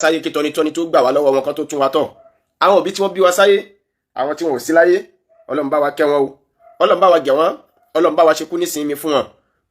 Sáyé kí tọ́nitọ́ni tó gbà wá lọ́wọ́ wọn kan tó tún wa tọ̀. Àwọn òbí tí wọ́n bí wa sáyé, àwọn tí wọn ò sí láyé, Ọlọ́run bá wa kẹ́ wọn o, Ọlọ́run bá wa gẹ̀ wọ́n, Ọlọ́run bá wa ṣe kú nísinmi fún wọn,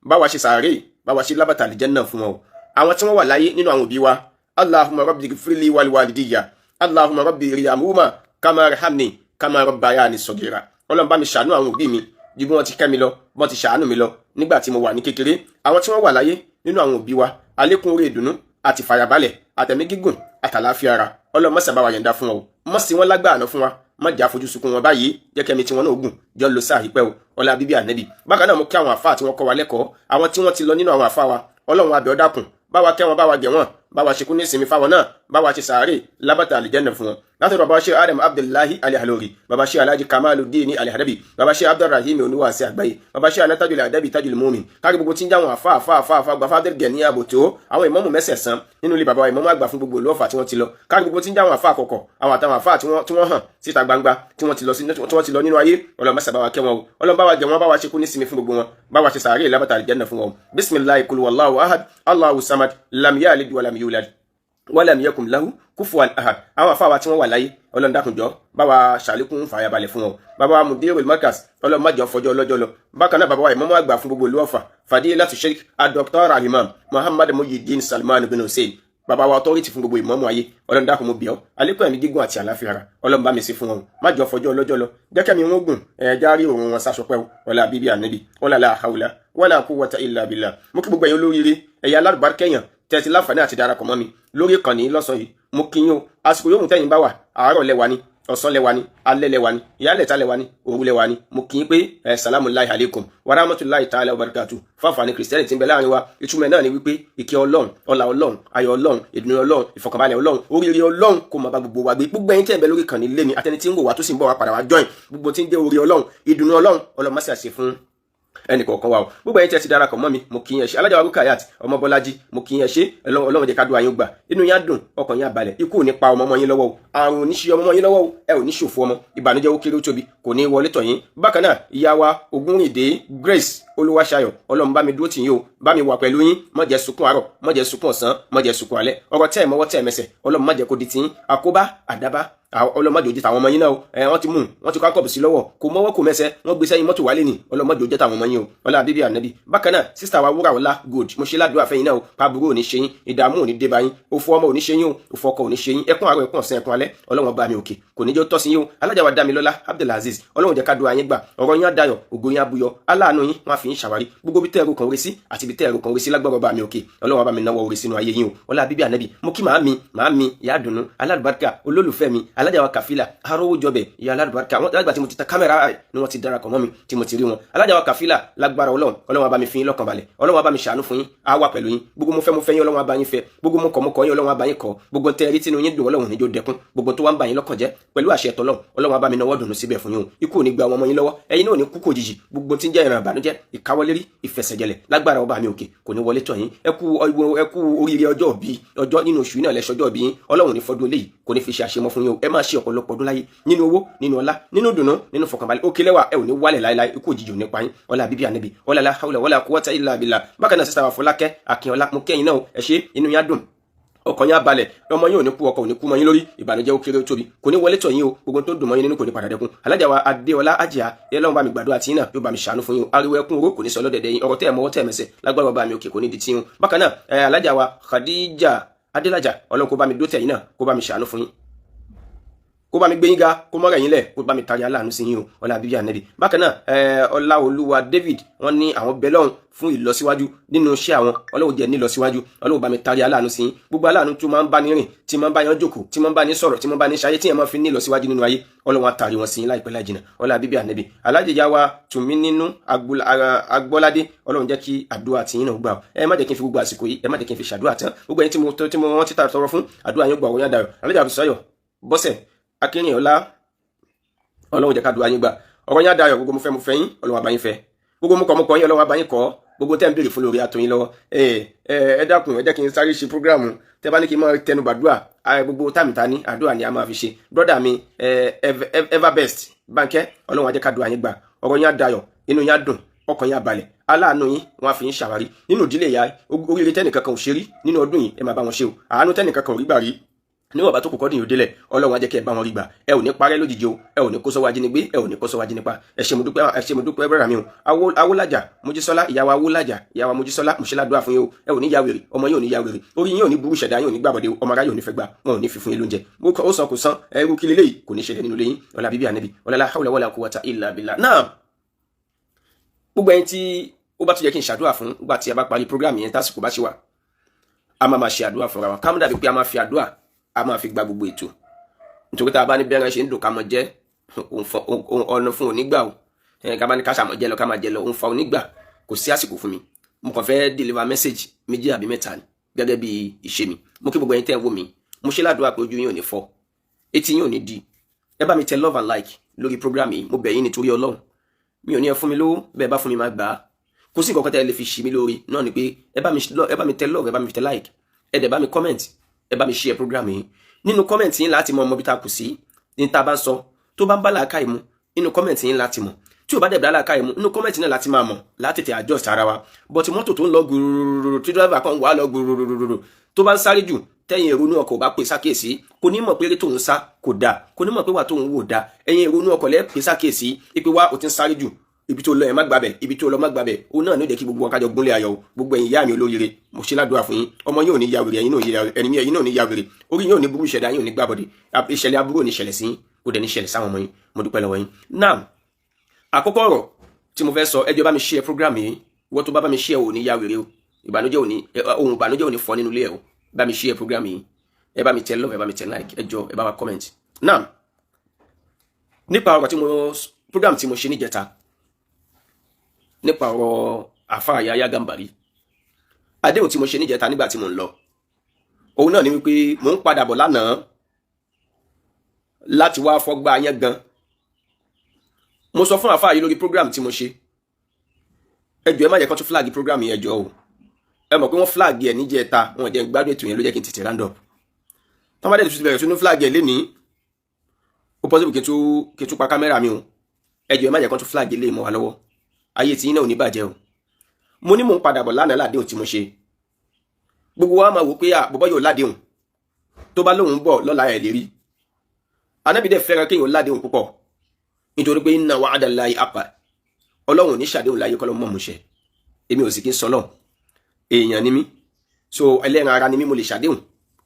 bá wa ṣe sàárè, bá wa ṣe lábàtà àlìjánnà fún wọn o. Àwọn tí wọ́n wà láyé nínú àwọn òbí wa, Allahumma rabbi gfirli wal walidiyya, Allahumma rabbi irhamhuma kama rahamni kama rabbayani sagira. Ọlọ́run bá mi ṣàánú àwọn òbí mi ju bí wọ́n ti kẹ́ mi lọ, bí wọ́n ti ṣàánú mi lọ nígbà tí mo wà ní kékeré. Àwọn tí wọ́n wà láyé nínú àwọn òbí wa, àlékún orí ìdùnnú àti fàyàbalẹ̀ àtẹ̀mí gígùn àtàláfíà ara, Ọlọ́run má ṣàbá wa yọ̀ǹda fún wọn o, má sí wọn lágbàáná fún wa, má jà fojú sunkún wọn báyìí, jẹ́ kẹ́mi tí wọn náà gùn jọ lọ sáà yìí pẹ́ o, ọlá bíbí ànẹ́bì. Bákan náà, mo kí àwọn àfáà tí wọ́n kọ́ wa lẹ́kọ̀ọ́, àwọn tí wọ́n ti lọ nínú àwọn àfáà wa. Ọlọ́run abẹ́ ọ̀dàkùn, bá wa kẹ́ wọn, bá wa gẹ̀ wọ́n, bá wa ṣekú ní ìsinmi fáwọn náà, bá wa ṣe sàárè lábàtà àlìjẹ́nà fún wọn. Látọ̀dọ̀ bàbá ṣe Adam Abdullahi Alihalorí, bàbá ṣe Alhaji Kamaluddin Alihadabi, bàbá ṣe Abdulrahim oníwàásí àgbáyé, bàbá ṣe Anatajul Adabi Tajul Mumin, káàkiri gbogbo tí ń jáwọn àfa àfa àfa àfa gba fadel gẹ̀ ní àbòtó, àwọn ìmámù mẹ́sẹ̀sán nínú ilé bàbá wa, ìmámù àgbà fún gbogbo ìlú Ọ̀fà tí wọ́n ti lọ, káàkiri gbogbo tí ń jáwọn àfa àkọ́kọ́, àwọn àtàwọn àfa tí wọ́n hàn síta gbangba, tí wọ́n ti lọ nínú ayé, Ọlọ́run má ṣàbá wa kẹ́ wọn o, Ọlọ́run bá wa gẹ̀ wọ́n, bá wa ṣe kú ní sinmi fún gbogbo wọn, bá wa ṣe sàárè lábàtà àlìjánnà fún wọn. Bisimilahi kul wallahu ahad, Allahu samad, lam yalid walam yulad walam yakun lahu kufuwan ahad. Àwọn afáwa tí wọ́n wà láyé, Ọlọ́run dákunjọ́ bá wa ṣàlékún fàyàbalẹ̀ fún wọn. Bàbá wa mudirul markaz, Ọlọ́run má jẹ́ fọjọ́ ọlọ́jọ́ lọ. Bákan náà, bàbá wa ìmámù àgbà fún gbogbo ìlú Ọ̀fà, Fadilatu Sheikh Adr. Alimam Muhammad Muyideen Salman bin Hussein, bàbá wa authority fún gbogbo ìmámù ayé, Ọlọ́run dákun, mo bẹ̀ ọ́, àlékún ẹ̀mí gígùn àti àlàáfíà ara, Ọlọ́run bá mi sí fún wọn, má jọ fọjọ́ ọlọ́jọ́ lọ, jẹ́kẹ́ mi wọ́n gùn ẹ̀ẹ́dá rí òun wọn sásọpẹ́ o, ọlá bíbí ànábì, wala la hawla wala quwwata illa billah. Mo kí gbogbo ẹ̀yin olóríire, ẹ̀yà alárùbákẹ́yàn tẹ́tí láǹfààní àti darapọ̀ mọ́ mi lórí ìkànnì lọ́sàn yìí. Mo kí yín o. Àsìkò yóò mú tẹ́yìn bá wà, àárọ̀ lẹ́wà ni, ọ̀sán lẹ́wà ni, alẹ́ lẹ́wà ni, ìyálẹ̀ta lẹ́wà ni, òru lẹ́wà ni, mo kí yín pé ẹ salamu lahi aleikum wa rahmatulahi ta'ala wa barakatu. Fáfàní kìrìsìtẹ́nì tí ń bẹ láàrin wa, ìtumọ̀ náà ni wípé ìkẹ́ Ọlọ́run, ọlá Ọlọ́run, ayọ̀ Ọlọ́run, ìdùnnú Ọlọ́run, ìfọ̀kànbalẹ̀ Ọlọ́run, oríire Ọlọ́run kó máa bá gbogbo wa gbé. Gbogbo ẹ̀yin tẹ́ ń bẹ lórí ìkànnì lé ní, àtẹni tí ń wò wá tó sì ń bọ̀ wá padà wá join, gbogbo tí ń jẹ́ orí Ọlọ́run, ìdùnnú Ọlọ́run, Ọlọ́run má ṣe àṣẹ fún ẹnì kọ̀ọ̀kan wa o. Gbogbo ẹ̀yin tí ẹ ti darapọ̀ mọ́ mi, mo kí yín, ẹ ṣé. Alájà wa Rukayat Ọmọbọ́lájí, mo kí yín, ẹ ṣé. Ọlọ́run jẹ́ ká dùn àyín gbà, inú yín á dùn, ọkàn yín á balẹ̀. Ikú ò ní pa ọmọ ọmọ yín lọ́wọ́ o, àrùn ò ní ṣe ọmọ ọmọ yín lọ́wọ́ o, ẹ ò ní ṣòfò ọmọ, ìbànújẹ́ ó kéré ó tóbi kò ní wọlé tọ̀ yín. Bákan náà, ìyá wa Ògúnrìndé Grace Olúwaṣayọ̀, Ọlọ́run bá mi dúró tì yín o, bá mi wà pẹ̀lú yín, má jẹ́ sunkún àárọ̀, má jẹ́ sunkún ọ̀sán, má jẹ́ sunkún alẹ́. Ọ̀rọ̀ tẹ́ ẹ̀ mọ́wọ́ tẹ́ ẹ̀ mẹsẹ̀, Ọlọ́run má jẹ́ kó di tiyín. Àkóbá àdábá, Ọlọ́run má jẹ́ ó jẹ́ tàwọn ọmọ yín náà o. Ẹ wọ́n ti mú wọ́n ti kọ́ akọ́bù sí lọ́wọ́, kò mọ́wọ́ kò mẹsẹ̀, wọ́n gbé sẹ́yìn mọ́tò wálé ni. Ọlọ́run má jẹ́ ó jẹ́ tàwọn ọmọ yín o, ọlá bíbí ànábì. Bákan náà, sister wa Wúrà Ọlá Gold, mo ṣe ládùúgbò àfẹ́yìn náà o, pàbúrò ò ní ṣe yín, ìdààmú ò ní dé bá yín, òfò ọmọ ò ní ṣe yín o, òfò ọkọ ò ní ṣe yín, ẹkún àárọ̀, ẹkún ọ̀sán, ẹkún alẹ́, Ọlọ́run bá mi òkè kò ní jẹ́ tọ́ sí yín o. Alájà wa Dámilọ́lá Abdulaziz, Ọlọ́run jẹ́ ká dùn àyín gbà, ọ̀rọ̀ yín á dayọ̀, ògo yín á buyọ, aláàánú yín wọ́n á fi yín ṣàwárí. Gbogbo bí tẹ́ẹ̀rù kan orí sí àti bí tẹ́ẹ̀rù kan orí sí, lágbára ọba mi òkè, Ọlọ́run bá mi náwó orí sínú ayé yín o, ọlá bíbí ànábì. Mo kí màámi, màámi ìyá àdùnnú alálùbáríkà, olólùfẹ́ mi, alájà wa Kàfílà Arówójọbẹ̀, ìyá alálùbáríkà wọn, lágbà tí mo ti ta kámẹ́rà rẹ̀ ni wọ́n ti darapọ̀ mọ́ mi tí mo ti rí wọn. Alájà wa Kàfílà, lágbára Ọlọ́run, Ọlọ́run bá mi fi yín lọ́kàn balẹ̀, Ọlọ́run bá mi ṣàánú fún yín, á wà pẹ̀lú yín. Gbogbo mo fẹ́ mo fẹ́ yín, Ọlọ́run bá yín fẹ́. Gbogbo mo kọ̀ mo kọ̀ yín, Ọlọ́run bá yín kọ̀. Gbogbo tẹ́ rí tínú yín dùn, Ọlọ́run níjó dẹkún. Gbogbo tó wá ń bà yín lọ́kàn jẹ́, pẹ̀lú àṣẹ tọ́lọ́run, Ọlọ́run bá mi nawọ́ dùnú síbẹ̀ fún yín o. Ikú ò ní gba ọmọ yín lọ́wọ́, ẹ̀yin náà ò ní kú kò jìjì. Gbogbo tí ń jẹ́ ìran ìbànújẹ́, ìkáwọ́lérí, ìfẹsẹ̀jẹlẹ̀, lágbára ọba mi òkè, kò ní wọlé tọ̀ yín. Ẹ kú oríire ọjọ́ òbí, ọjọ́ nínú oṣù náà lẹ́sọjọ́ òbí yín. Ọlọ́run ní fọdún eléyìí kò ní fi ṣe àṣemọ́ fún yín o. Ẹ máa ṣe ọ̀pọ̀lọpọ̀ ọdún láyé, nínú owó, nínú ọlá, nínú dùnú, nínú fọkànbalẹ̀. Òkè lẹ́wà, ẹ ò ní wálẹ̀ láéláé, ikú òjijì ò ní pa yín, ọlá bíbí ànábì, ọlá la hawla wala quwwata illa billah. Bákan náà, sister wa Fọlákẹ́ Akínọlá, mo kẹ́yìn náà, ẹ ṣé. Inú yín á dùn, ọkàn yín á balẹ̀, ọmọ yín ò ní kú, ọkọ ò ní kú mọ́ yín lórí, ìbànújẹ́ ó kéré ó tóbi kò ní wọlé tọ̀ yín o. Gbogbo tó dùn mọ́ yín nínú kò ní padà dẹkùn. Alájà wa Adéọlá Àjíà, Ọlọ́run bá mi gbàdúrà tí náà yóò bá mi ṣàánú fún yín o. Ariwo ẹkún oró kò ní sọ lọ́dẹ̀dẹ̀ yín, ọ̀rọ̀ tẹ́ ẹ̀ mọ́wọ́ tẹ́ ẹ̀ mẹsẹ̀, lágbára ọba mi òkè, kò ní di tí yín. Bákan náà, alájà wa Khadija Adélájà, Ọlọ́run kó bá mi dó tẹ̀ yín náà, kó bá mi ṣàánú fún yín, kó bá mi gbé yín ga, kó mọ́rẹ̀ yín lẹ̀, kó bá mi tari aláàánú sí yín o, ọlá bíbí ànẹ́bí. Bákan náà, Ọláolúwa David, wọ́n ní àwọn bẹ lọ́hùn fún ìlọsíwájú nínú iṣẹ́ àwọn. Ọlọ́run jẹ́ nílọsíwájú, Ọlọ́run bá mi tari aláàánú sí yín. Gbogbo aláàánú tó máa ń bá ní rìn, tí máa ń bá yẹn jókòó, tí máa ń bá ní sọ̀rọ̀, tí máa ń bá ní ṣayé, tí yẹn máa fi ní ìlọsíwájú nínú ayé, Ọlọ́run á tari wọn sí yín láìpẹ́ láì jìnà, ọlá bíbí ànẹ́bí. Alájẹjà wa tùmí nínú Agbọ́ládé, Ọlọ́run jẹ́ kí àdúrà tiyín náà gbà. Ẹ má jẹ́ kí n fi gbogbo àsìkò yìí, ẹ má jẹ́ kí n fi ṣàdúrà tán. Gbogbo ẹni tí mo wọ́n ti tọrọ fún àdúrà yín gbà, ọ̀rọ̀ yín dayọ̀. Alájà Àbùsáyọ̀ Bọ́sẹ̀ Akínrìnọlá, Ọlọ́run jẹ́ ká dùn ayín gbà, ọ̀rọ̀ yín á dayọ̀. Gbogbo mo fẹ́ mo fẹ́ yín, Ọlọ́run á bá yín fẹ́. Gbogbo mo kọ̀ mo kọ̀ yín, Ọlọ́run á bá yín kọ́. Gbogbo tẹ́ ń béèrè fún lórí àtòyìn lọ́wọ́. Ẹ ẹ ẹ dákun, ẹ jẹ́ kí n sáré ṣe program. Tẹ́ bá ní kí n máa tẹnu gbàdúrà, gbogbo táàmì ta ní àdúrà ni a máa fi ṣe. Brother mi Everbest Bánkẹ́, Ọlọ́run á jẹ́ ká dùn ayín gbà, ọ̀rọ̀ yín á dayọ̀, inú yín á dùn, ọkàn yín á balẹ̀, aláàánú yín wọn á fi yín ṣàwárí nínú ìdílé ìyá. Oríire tẹ́nìkan kan ò ṣe rí nínú ọdún yìí, ẹ máa bá wọn ṣe o. Àánú tẹ́nìkan kan ò rí gbà rí. Níwọ̀n bá tó kù kọ́dún yìí ó délẹ̀, Ọlọ́run á jẹ́ kí ẹ bá wọn rí gbà. Ẹ ò ní parẹ́ lójijì o, ẹ ò ní kó sọ́wọ́ ajínigbé, ẹ ò ní kó sọ́wọ́ ajínipa. Ẹ ṣé, mo dúpẹ́. Ẹ ṣé, mo dúpẹ́. Bẹ́rẹ̀ mi o, Awólájà Mojísọ́lá, ìyàwó Awólájà, ìyàwó Mojísọ́lá, mo ṣe ládùúrà fún yín o. Ẹ ò ní ya wèrè, ọmọ yín ò ní ya wèrè, orí yín ò ní burú, ṣẹ̀dá yín ò ní gbàbọ̀dé o. Ọmọ aráyé ò ní fẹ́ gbà, wọn ò ní fi fún yín lóúnjẹ. Ó san kò san ẹrú kí leléyìí kò ní ṣẹlẹ̀ nínú ilé yín. Ọlá bíbí ànábì, ọlá la hawla wala quwwata illa billah. Náà gbogbo ẹni tí ó bá tún yẹ kí n ṣàdúrà fún, nígbà tí a bá parí program yẹn, tásìkò bá ṣe wà, a máa máa ṣe àdúrà fúnra wa. Ká mú dàbí pé a máa fi àdúrà, a máa fi gba gbogbo ètò, nítorí tá a bá ní bẹ́ẹ̀rẹ̀ ṣe ń dùn ká mọ jẹ́ ọ̀nà fún onígbà o. Ká bá ní ká ṣàmọ̀ jẹ́ lọ, ká máa jẹ lọ, òun fa onígbà. Kò sí àsìkò fún mi. Mo kàn fẹ́ deliver message méjì àbí mẹ́ta ni gẹ́gẹ́ bí ìṣe mi. Mo kí gbogbo ẹ̀yin tẹ́ ń wò mí. Mo ṣe ládùúrà pé ojú yín ò ní fọ́, etí yín ò ní di. Ẹ bá mi tẹ love and like lórí program yìí. Mo bẹ̀ yín nítorí Ọlọ́run. Mi ò ní ẹ fún mi lówó. Bẹ́ẹ̀ bá fún mi, máa gbà á. Kò sí nǹkan kan tẹ́ ẹ lè fi ṣì mí lórí náà ni pé ẹ bá mi tẹ love, ẹ bá mi tẹ like, ẹ dẹ̀ bá mi comment, ẹ bá mi share program yìí. Nínú comment yín láti mọ ọmọ bí ta kù sí ní ta bá ń sọ. Tó bá ń bá làákàyè mu, nínú comment yín láti mọ̀. Tí ò bá dẹ̀ bá làákàyè mu, nínú comment náà láti máa mọ̀, láti tètè adjust ara wa. But mọ́tò tó ń lọ gbùrùrùrù, tí driver kan wà lọ gbùrùrùrù, tó bá ń sáré jù, tẹ́yìn èrò inú ọkọ̀ bá pè sákèsí, kò ní mọ̀ pé eré tóun sá kò dáa, kò ní mọ̀ pé wà tóun wò dáa. Ẹ̀yin èrò inú ọkọ̀ lẹ́ pè sákèsí ipe wá, o ti ń sáré jù, ibi tó lọ ẹ̀ má gbàbẹ̀, ibi tó lọ má gbàbẹ̀. Òun náà ní ó jẹ́ kí gbogbo wọn kájọ gúnlẹ̀ ayọ̀. Gbogbo ẹ̀yin ìyá mi olóríire, mo ṣe ládùúrà fún yín. Ọmọ yín ò ní ya wèrè, ẹ̀yin náà ò ní ya wèrè, orí yín ò ní burú, ìṣẹ̀dá yín ò ní gbàbọ̀dé, ìṣẹ̀lẹ̀ aburú ò ní ṣẹlẹ̀ sí yín, kò dẹ̀ ní ṣẹlẹ̀ sáwọn ọmọ yín. Mo dúpẹ́ lọ́wọ́ yín. Now, àkọ́kọ́ ọ̀rọ̀ tí mo fẹ́ sọ, ẹ jọ̀ọ́, bá mi share program yìí. Wọ́n tó bá mi share, ò ní ya wèrè o. Ìbànújẹ́ ò ní, ohun ìbànújẹ́ ò ní fọ́ nínú ilé ẹ̀ o. Bá mi share program yìí, ẹ bá mi tẹ love, ẹ bá mi tẹ like, ẹ jọ̀ọ́, ẹ bá wa comment. Now, nípa ọ̀rọ̀ tí mo program tí mo ṣe níjẹta nípa ọ̀rọ̀ àfáà Yahya Gambari, àdéhùn tí mo ṣe níjẹta nígbà tí mo ń lọ, òun náà ni wípé mò ń padà bọ̀ lánàá láti wá fọ́gbà yẹn gan. Mo sọ fún àfáà yìí lórí program tí mo ṣe. Ẹ jọ̀ọ́, ẹ má jẹ́ kó tún flag program yẹn, jọ̀ọ́ o. Ẹ mọ̀ pé wọ́n flag ẹ̀ níjẹta, wọn jẹ́ gbádùn ètò yẹn, ló jẹ́ kí n tètè round up. Tọ́ bá dẹ̀ tún bẹ̀rẹ̀ sínú flag ẹ̀ lénìí, ó possible kí n tún pa kámẹ́rà mi o. Ẹ jọ̀ọ́, ẹ má jẹ́ kó tún flag ilé mọ́ wa lọ́wọ́. Ayé tí yín náà ò ní bàjẹ́ o. Mo ní mò ń padà bọ̀ lánàá ládéhùn tí mo ṣe. Gbogbo wa máa wò pé à bọ́bọ́ yóò ládéhùn, tó bá lóun bọ̀ lọ́la, ẹ̀ lérí. Anábì dẹ̀ fẹ́ràn kéèyàn ládéhùn púpọ̀, nítorí pé inna wa'dallahi haqq. Ọlọ́run ò ní ṣàdéhùn láyé kọ́lọ́ mọ̀ múṣẹ. Èmi ò sì kí ń sọlọ́, èèyàn ni mí, so ẹlẹ́ran ara ni mí. Mo lè ṣàdéhùn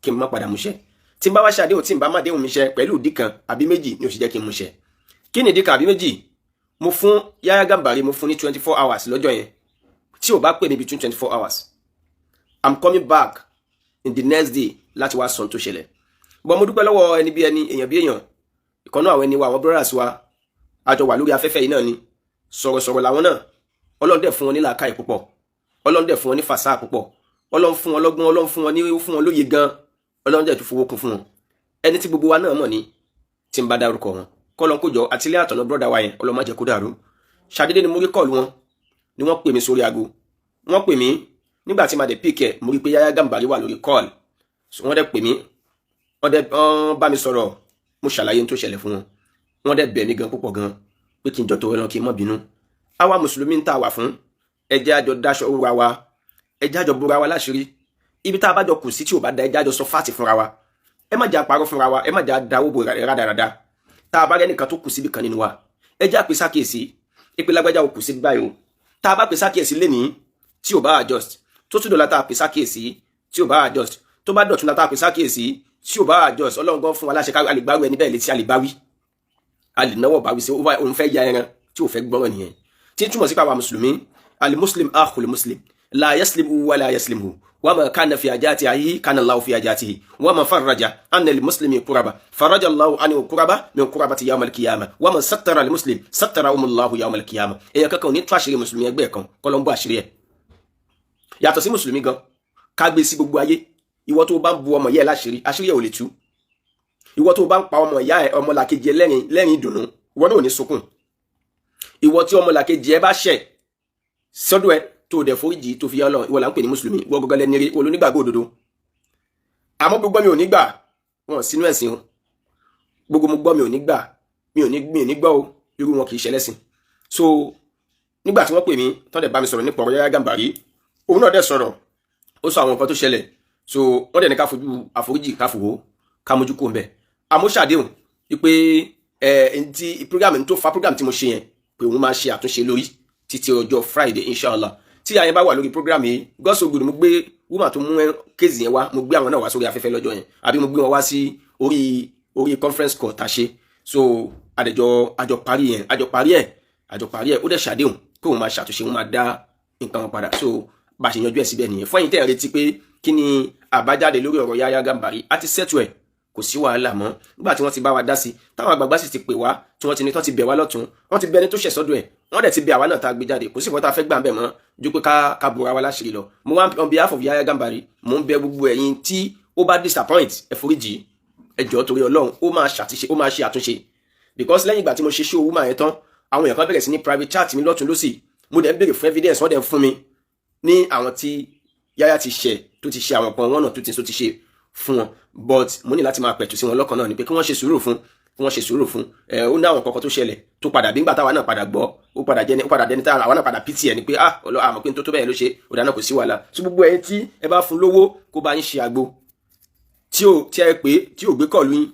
kí n má padà múṣẹ. Tí n bá wá ṣàdéhùn, tí n bá má déhùn mi ṣẹ pẹ̀lú ìdí kan àbí méjì ni ó sì jẹ́ kí n múṣẹ. Kí ni ìdí kan àbí méjì? Mo fún Yahya Gambari, mo fún ní 24 hours lọ́jọ́ yẹn. Tí ò bá pè mí between 24 hours, I'm coming back in the next day láti wá sọ tó ṣẹlẹ̀. Bọ́n mo dúpẹ́ lọ́wọ́ ẹni bí ẹni, èèyàn bí èèyàn, ìkànnú àwọn ẹni wa, àwọn brothers wa, àjọ wà lórí afẹ́fẹ́ yìí náà ni. Sọ̀rọ̀sọ̀rọ̀ làwọn náà. Ọlọ́run dẹ̀ fún wọn ní làákàyè púpọ̀, Ọlọ́run dẹ̀ fún wọn ní fàṣà púpọ̀, Ọlọ́run fún wọn lọ́gbọ́n, Ọlọ́run fún wọn ní, ó fún wọn lóye gan, Ọlọ́run dẹ̀ tún fowó kún fún wọn. Ẹni tí gbogbo wa náà mọ̀ ní tí n bá dárúkọ wọn, kọ́lọ́n kó jọ àtìlẹ́ àtọ̀nà brother wa yẹn, Ọlọ́run má jẹ́ kó dàrú. Ṣàdédé ni mo rí call wọn, ni wọ́n pè mí sórí aago. Wọ́n pè mí. Nígbà tí màá dẹ̀ pick ẹ̀, mo rí pé Yahya Gambari wà lórí call. Wọ́n dẹ̀ pè mí, wọ́n dẹ̀ bá mi sọ̀rọ̀. Mo ṣàlàyé ní tó ṣẹlẹ̀ fún wọn. Wọ́n dẹ̀ bẹ̀ mí gan púpọ̀ gan pé kí n jọ tó ẹran, kí n má bínú. Àwa mùsùlùmí ń tà wà fún, ẹ jẹ́ àjọ dáṣọ wúra wa, ẹ jẹ́ àjọ búra wa láṣìírí. Ibi tá a bá jọ kù sí tí ò bá da, ẹ jẹ́ àjọ sọ fáàtì fúnra wa. Ẹ má jẹ́ àparọ́ fúnra wa, ẹ má jẹ́ àdáwó bò rádaràda. Tá a bá rẹ́ nìkan tó kù síbi kan nínú wa, ẹ jẹ́ àpè sákèsí ìpè lágbájá ò kù sí báyìí o. Tá a bá pè sákèsí lénìí tí ò bá adjust, tó tún dọ̀la tá a pè sákèsí tí ò bá adjust, tó bá dọ̀tún la tá a pè sákèsí tí ò bá adjust, Ọlọ́run gan fún wa láṣẹ ká a lè gbárù ẹni bẹ́ẹ̀ létí, a lè báwí, a lè náwó báwí sí. Òun fẹ́ ya ẹran tí ò fẹ́ gbọ́rọ̀ nìyẹn, tí túmọ̀ sí pé àwa mùsùlùmí, al-muslim akhul muslim la yaslimu wa la yaslimu wama kana fi ajati ahihi kana Allahu fi ajatihi wama farraja anna lil-muslimi kuraba farraja Allahu anhu kuraba min kurabati yawm al-qiyamah wama sattara lil-muslim sattara Allahu yawm al-qiyamah. Èèyàn kankan ò ní tú àṣírí mùsùlùmí ẹgbẹ́ kan kọ́ ló ń bọ́ àṣírí ẹ̀. Yàtọ̀ sí mùsùlùmí gan, ká gbé sí gbogbo ayé. Ìwọ tó bá ń bu ọmọ yẹ láṣìírí, àṣírí ẹ̀ ò lè tú. Ìwọ tó bá ń pa ọmọ ìyá ẹ, ọmọlàkejì ẹ lẹ́rìn lẹ́rìn ìdùnnú, ìwọ náà ò ní sunkún. Ìwọ tí ọmọlàkejì ẹ bá ṣẹ̀ sọ́dọ̀ ẹ, tó dẹ̀ foríjì, tó fi yá Ọlọ́run, ìwọ là ń pè ní mùsùlùmí. Ìwọ gọ́gọ́ lẹ́ni rí, ìwọ lónígbàgbọ́ òdodo. Àmọ́ gbogbo mi ò ní gbà wọn sínú ẹ̀sìn o. Gbogbo mo gbọ́ mi ò ní gbà, mi ò ní gbọ́ o, irú wọn kì í ṣẹlẹ́sìn. So nígbà tí wọ́n pè mí, tọ́ dẹ̀ bá mi sọ̀rọ̀ nípa ọ̀rọ̀ Yahya Gambari, òun náà dẹ̀ sọ̀rọ̀, ó sọ àwọn nǹkan tó ṣẹlẹ̀. So wọ́n dẹ̀ ní ká fojú àforíjì, ká fòwó. Ká mójú kó ń bẹ̀. Àmọ́ ṣàdéhùn wípé ẹ ti program tó fa program tí mo ṣe yẹn, pé òun máa ṣe àtúnṣe lórí títí ọjọ́ Friday, inshallah. Tí àyẹn bá wà lórí program yìí, God so good, mo gbé woman tó mú case yẹn wá, mo gbé àwọn náà wá sórí afẹ́fẹ́ lọ́jọ́ yẹn, àbí mo gbé wọn wá sí orí conference call tá a ṣe. So àdẹjọ àjọ parí yẹn, àjọ parí ẹ, àjọ parí ẹ. Ó dẹ̀ ṣàdéhùn pé òun máa ṣàtúnṣe, òun máa dá nǹkan wọn padà. So bá a ṣe yanjú ẹ̀ síbẹ̀ nìyẹn. Fún ẹ̀yin tẹ́ ẹ̀ retí pé kí ni àbájáde lórí ọ̀rọ̀ Yahya Gambari, a ti settle ẹ̀, kò sí wàhálà mọ́. Nígbà tí wọ́n ti bá wa dá sí, táwọn àgbààgbà sì ti pè wá, tí wọ́n ti ní tán ti bẹ̀ wá lọ́tún, wọ́n ti bẹ ẹni tó ṣẹ̀ sọ́dọ̀ ẹ̀, wọ́n dẹ̀ ti bẹ àwa náà tá a gbé jáde, kò sí ìfọ́ tá a fẹ́ gbà ń bẹ̀ mọ́ ju pé ká bora wa láṣìírí lọ. Mo wá, on behalf of Yahya Gambari, mo ń bẹ gbogbo ẹ̀yin tí ó bá disappoint, ẹ foríjì, ẹ jọ̀ọ́ torí Ọlọ́run. Ó máa ṣàtúnṣe, ó máa ṣe àtúnṣe, because lẹ́yìn ìgbà tí mo ṣe show woman yẹn tán, àwọn èèyàn kan bẹ̀rẹ̀ sí ní private chat mi lọ́tún lọ́sì. Mo dẹ̀ ń béèrè fún evidence, wọ́n dẹ̀ ń fún mi ní àwọn tí Yahya ti ṣẹ̀, tó ti ṣe àwọn kan, wọ́n náà tó ti tó ti ṣe fún wọn. But mo ní láti máa pẹ̀tù sí wọn lọ́kàn náà ni pé kí wọ́n ṣe sùúrù fún, kí wọ́n ṣe sùúrù fún ẹ. Ó ní àwọn kọ̀ọ̀kan tó ṣẹlẹ̀ tó padà bí ńgbà táwa náà padà gbọ́, ó padà jẹ́, ó padà dẹni táwa àwa náà padà pity ẹ̀ ni pé, ah, ọlọ́ àmọ́ pé tó bẹ́ẹ̀ ló ṣe ó dáná, kò sí wàhálà. So gbogbo ẹ̀yin tí ẹ bá fún lówó kó bá yín ṣe àgbo, tí ò tí ẹ pé tí ò gbé call yín,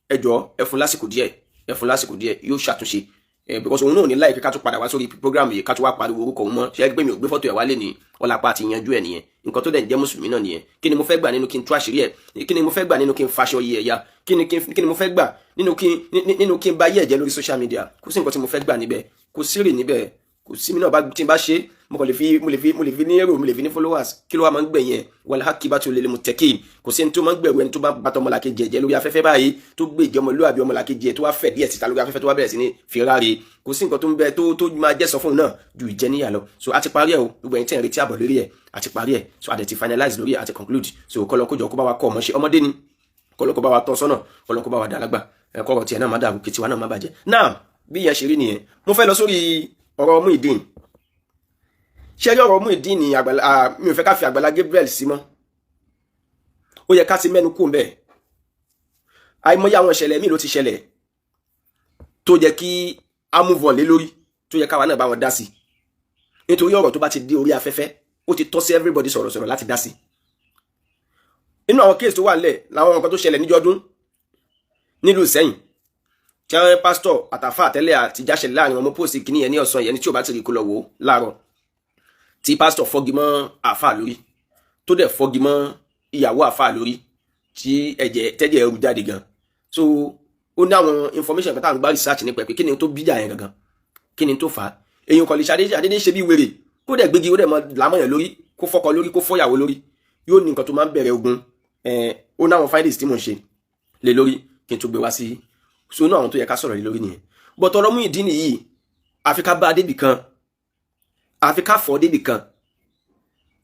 ẹ jọ̀ọ́, ẹ fún lásìkò díẹ̀, ẹ fún lásìkò díẹ̀, yóò ṣàtúnṣe ẹ, because òun náà ní láìpẹ́ ká tún padà wá sórí program yìí, ká tún wá pariwo orúkọ òun mọ́. Ṣe é pé mi ò gbé fọ́tò ẹ̀ wálé ní ọlápá àti yanjú ẹ̀ nìyẹn. Nǹkan tó dẹ̀ ń jẹ́ mùsùlùmí náà nìyẹn. Kí ni mo fẹ́ gbà nínú kí n tú àṣírí ẹ̀? Kí ni mo fẹ́ gbà nínú kí n faṣọ yìí ẹ̀ ya? Kí ni mo fẹ́ gbà nínú kí n bá yí ẹ̀jẹ̀ lórí social media? Kò sí nǹkan tí mo fẹ́ gbà níbẹ̀, kò sí rè níbẹ̀, kò sí mi náà bá tí n bá ṣe, mo kàn lè fi mo lè fi ní èrò, mo lè fi ní followers. Kí ló wà máa ń gbẹ̀yìn ẹ̀? Wal aqibatu lil muttaqin. Kò sí ẹni tó máa ń gbẹ̀rù ẹni tó bá bàtọ̀ ọmọlàkejì ẹ̀jẹ̀ lórí afẹ́fẹ́ báyìí, tó gbé ìjọ ọmọlúwàbí ọmọlàkejì ẹ̀, tó wá fẹ̀ díẹ̀ síta lórí afẹ́fẹ́, tó wá bẹ̀rẹ̀ sí ní fi ráre. Kò sí nǹkan tó ń bẹ tó máa jẹ́ sọ fún un náà ju ìjẹníyà lọ. So a ti parí ẹ̀ o. Gbogbo ẹ̀yin tẹ́ ń retí àbọ̀ lórí ẹ̀, a ti parí ẹ̀. So a dẹ̀ ti finalize lórí ẹ̀, a ti conclude. So kọ́lọ́ kójọ kó bá wa kọ́ ọmọ ṣe, ọmọdé ni, kọ́lọ́ kó bá wa tọ́ sọ́nà, kọ́lọ́ kó bá wa dá lágbà ẹ̀kọ́ ọ̀rọ̀ tiẹ̀ náà má dàrú, kí tiwa náà má bàjẹ́ náà. Bí ìyẹn ṣe rí nìyẹn. Mo fẹ́ lọ sórí ọ̀rọ̀ Muyideen. Ṣé rí ọ̀rọ̀ Muyideen ní Àgbàlá, mi ò fẹ́ ká fi Àgbàlá Gabriel sí mọ́. Ó yẹ ká ti mẹ́nu kú mbẹ́. Àìmọye àwọn ìṣẹ̀lẹ̀ míì ló ti ṣẹlẹ̀ tó yẹ kí á move on lé lórí, tó yẹ káwa náà bá wọn dá sí, nítorí ọ̀rọ̀ tó bá ti dé orí afẹ́fẹ́, ó ti tọ́ sí everybody sọ̀rọ̀sọ̀rọ̀ láti dá sí. Inú àwọn case tó wà nílẹ̀ làwọn nǹkan tó ṣẹlẹ̀ níjọ́dún nílùú Ìsẹ́yìn, tí àwọn pásítọ̀ àtàfà àtẹ́lẹ̀ àti jáṣẹlẹ̀ láàrin wọn. Mo post kìíní yẹn ní ọ̀sán yẹn ní, tí ò bá ti rí, kó lọ wò ó láàárọ̀, tí pásítọ̀ fọ́gi mọ́ àfà lórí, tó dẹ̀ fọ́gi mọ́ ìyàwó àfà lórí, tí ẹ̀jẹ̀ tẹ́jẹ̀ ẹrù jáde gan. So ó ní àwọn information kan tá à ń gbá research nípa ẹ̀ pé kí ni tó bíjà yẹn gangan, kí ni tó fà á. Èèyàn kò lè ṣàdédé àdédé ṣe bí wèrè, kó dẹ̀ gbégi, ó dẹ̀ mọ làmọ̀yàn lórí, kó fọ́kọ lórí, kó fọ́yàwó lórí. Yóò ní nǹkan tó máa ń bẹ̀rẹ̀ ogun. Ó ní àwọn findings tí mò ń ṣe lé lórí kí n tó gbé wá sí. So inú àwọn tó yẹ ká sọ̀rọ̀ lé lórí nìyẹn. But ọ̀rọ̀ Muyideen nìyí, àfi ká bá a débì kan, àfi ká fọ́ débì kan,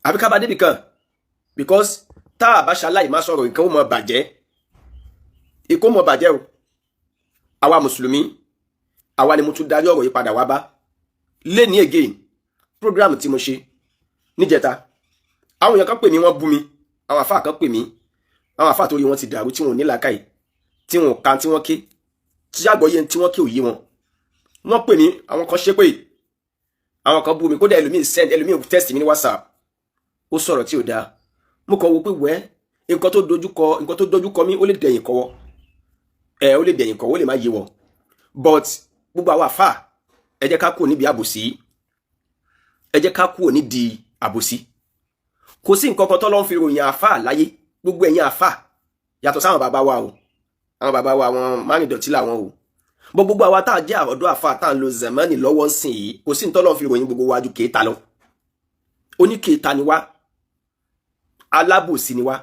àfi ká bá a débì kan, because tá a bá ṣaláì má sọ̀rọ̀, nǹkan ó mọ bàjẹ́, ìkó mọ bàjẹ́ o. Àwa mùsùlùmí, àwa ni mo tún darí ọ̀rọ̀ yìí padà wá bá lẹ́ni again. Program tí mo ṣe níjẹta, àwọn èèyàn kan pè mí, wọ́n bú mi. Àwọn àfáà kan pè mí, àwọn àfáà torí wọn ti dàrú, tí wọn ò ní làákàyè, tí wọn ò ka tí wọ́n ké, tí àgbọ́yé tí wọ́n ké ò yé wọn. Wọ́n pè mí, àwọn kan ṣépè, àwọn kan bú mi. Kódà ẹlòmíì send, ẹlòmíì text mi ní WhatsApp, ó sọ̀rọ̀ tí ò dáa. Mo kàn wò pé wẹ́, nǹkan tó dojú kọ mí, ó lè dẹ̀yìn kọ́wọ́ ẹ, ó lè dẹ̀yìn kọ́wọ́, ó lè má yé wọ. But gbogbo àwọn àfáà, ẹ jẹ́ ká kúrò níbi àbòsí, ẹ jẹ́ ká kúrò nídìí àbòsí. Kò sí nǹkan kan tọ́lọ́ ń fi ròyìn àfáà láyé. Gbogbo ẹ̀yin àfáà, yàtọ̀ sáwọn bàbá wa o, àwọn bàbá wa, àwọn márìndọ̀tí làwọn o, bọ́ gbogbo àwa tá a jẹ́ ọ̀dọ́ àfáà tá a ń lo zamani lọ́wọ́ ń sìn yìí, kò sí ní tọ́lọ́ ń fi ròyìn gbogbo wa ju kéèta lọ. Oníkéèta ni wá, alábòsí ni wá,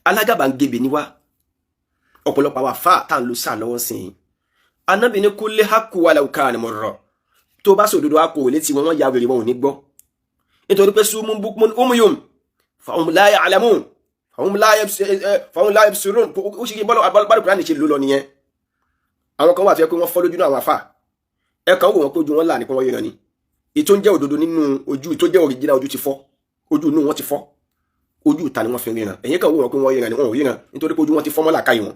alágàbàǹgebè ni wá. Ọ̀pọ̀lọpọ̀ àwọn àfáà tá a ń lo sáà lọ́wọ́ ń sìn yìí, Anábì ní kul haqqu walau kana murra. Tó bá sòdodo, a kò létí wọn, wọ́n ya wèrè, wọn ò ní gbọ́, nítorí pé summun bukmun umyun fahum la ya'lamun, fahum la yabsirun. Ó ṣe kí bọ́lá bálùkùránì ṣe ló lọ nìyẹn. Àwọn kan wà tó yẹ pé wọ́n fọ́ lójú náà. Àwọn àfà, ẹ kàn wò wọ́n pé ojú wọn là ní pé wọ́n yẹran ni. Ètò ń jẹ́ òdodo nínú ojú tó jẹ́ original, ojú ti fọ́, ojú inú wọn ti fọ́, ojú ìta ni wọ́n fi ríran. Ẹ̀yìn kan wò wọ́n pé wọ́n ríran ni, wọ́n ò ríran, nítorí pé ojú wọn ti fọ́ mọ́ làákàyè wọn.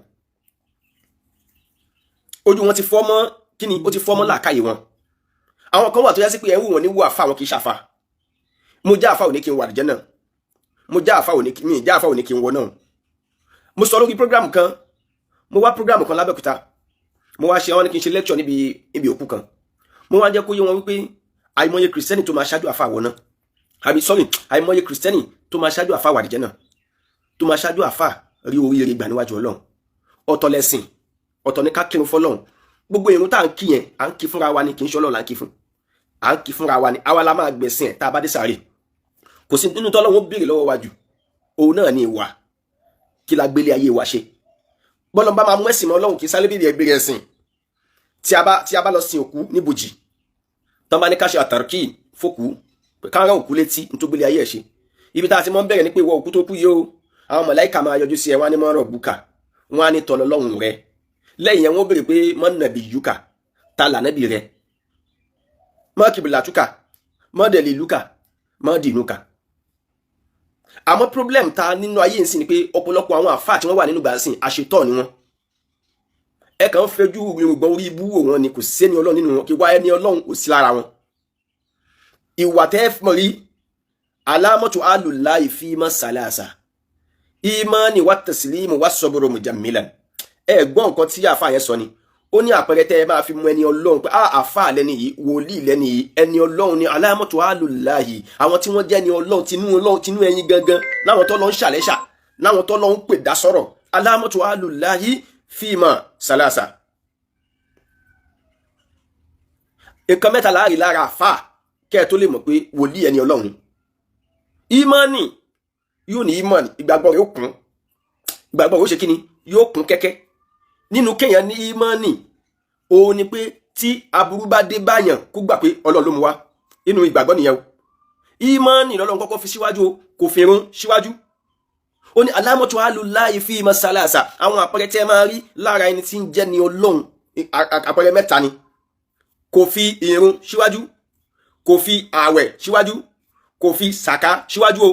Ojú wọn ti fọ́ mọ́ kíni? Ó ti fọ́ mọ́ làákàyè wọn. Àwọn kan wà tó yẹ sí pé ẹ̀ ń wò wọ́n ní wò àfa, àwọn kì í ṣàfà. Mo já àfa, ò ní kí n wà àlùjánnà. Mo já àfa, ò ní kí mi já àfa, ò ní kí n wọ náà. Mo sọ lórí program kan, mo wá program kan lábẹ́òkúta, mo wá ṣe, wọn ní kí n ṣe lecture níbi ibi òkú kan. Mo wá jẹ́ kó yé wọn wípé àìmọye Christian tó máa ṣáájú àfa wọ̀ náà, àbí sorry, àìmọye Christian tó máa ṣáájú àfa wà àlìjánnà, tó máa ṣáájú àfa rí oríire gbà níwájú Ọlọ́run. Ọ̀tọ̀ lẹ̀sìn, ọ̀tọ̀ ní ká kírun fọ́lọ́run. Gbogbo ìrun tá à ń kí yẹn, à ń kí fúnra wa ni, kì í ṣe Ọlọ́run là ń kí fún. À ń kí fúnra wa ni, àwa la máa gbẹ̀sìn ẹ̀ tá a bá dé sàárè. Kò sí nínú tọ́lọ́run ó béèrè lọ́wọ́ wa jù, òun náà ni ìwà. Kí la gbélé ayé wa ṣe? Bọ́lọ̀ bá máa mú ẹ̀sìn mọ́ Ọlọ́run, kì í sáré béèrè ẹgbẹ̀rẹ̀ ẹ̀sìn. Tí a bá lọ sin òkú níbojì tán, bá ní ká ṣe àtàrkì fòkú, ká rán òkú létí nítorí gbélé ayé ẹ̀ ṣe, ibi tá a ti mọ́ ń bẹ̀rẹ̀ ní pé ìwọ òkú tó kú yìí o, àwọn màláíkà máa yọjú sí ẹ, wọ́n á ní mọ́ ọ̀rọ̀ bùkà, wọ́n á ní tọ̀lọ̀ lọ́hùn rẹ. Lẹ́yìn yẹn, wọ́n béèrè pé mọ́ nàbì yúkà, ta lànàbì rẹ, mọ́ kìbìlàtúkà, mọ́ dẹ̀lì lúkà, mọ́ dìnnúkà. Àmọ́ problem ta nínú ayé ń sìn ni pé ọ̀pọ̀lọpọ̀ àwọn àfáà tí wọ́n wà nínú gbàǹsìn, àṣetọ́ ni wọ́n. Ẹ kàn ń fẹjú irùngbọ̀n orí ibú wò wọ́n ni. Kò sẹ́ni Ọlọ́run nínú wọn, kí wá ẹni Ọlọ́run kò sí lára wọn. Ìwà tẹ́ mọ̀ rí, alámọ̀tò alùláì fi mọ́ sàlàsà ìmánì wà tẹ̀sílímù wà sọ́bọ̀rọ̀ mùjàmílàn. Ẹ gbọ́ nǹkan tí àfáà yẹn sọ ni. Ó ní àpẹẹrẹ tẹ́ ẹ máa fi mú ẹni Ọlọ́run pé àfáà lẹ́ni yìí, wòlíì lẹ́ni yìí, ẹni Ọlọ́run ni, alámọ̀tò alùláì, àwọn tí wọ́n jẹ́ ẹni Ọlọ́run tinú Ọlọ́run, tinú ẹyin gangan, láwọn tó lọ ń ṣàlẹ́ṣà, láwọn tó lọ ń pè dá sọ̀rọ̀, alámọ̀tò alùláì fíìmọ̀ sàlàsà. Nǹkan mẹ́ta láàrin lára àfáà kẹ́ ẹ tó lè mọ̀ pé wòlíì, ẹni Ọlọ́run ni. Ìmánì, yóò ní ìmánì, ìgbàgbọ́ rẹ̀ ó kún. Ìgbàgbọ́ rẹ̀ ó ṣe kíni? Yóò kún kẹ́kẹ́. Nínú kéèyàn ní ìmánì, òun ni pé tí aburú bá dé báyàn, kó gbà pé Ọlọ́run ló mú wá. Inú ìgbàgbọ́ nìyẹn o. Ìmánì lọ́lọ́run kọ́kọ́ fi síwájú o, kò fi irun síwájú. Ó ní alámọ̀tò alùláì fi masalasa, àwọn àpẹẹrẹ tẹ́ máa rí lára ẹni tí ń jẹ́ ni Ọlọ́run, àpẹẹrẹ mẹ́ta ni. Kò fi irun síwájú, kò fi ààwẹ̀ síwájú, kò fi sàká síwájú o,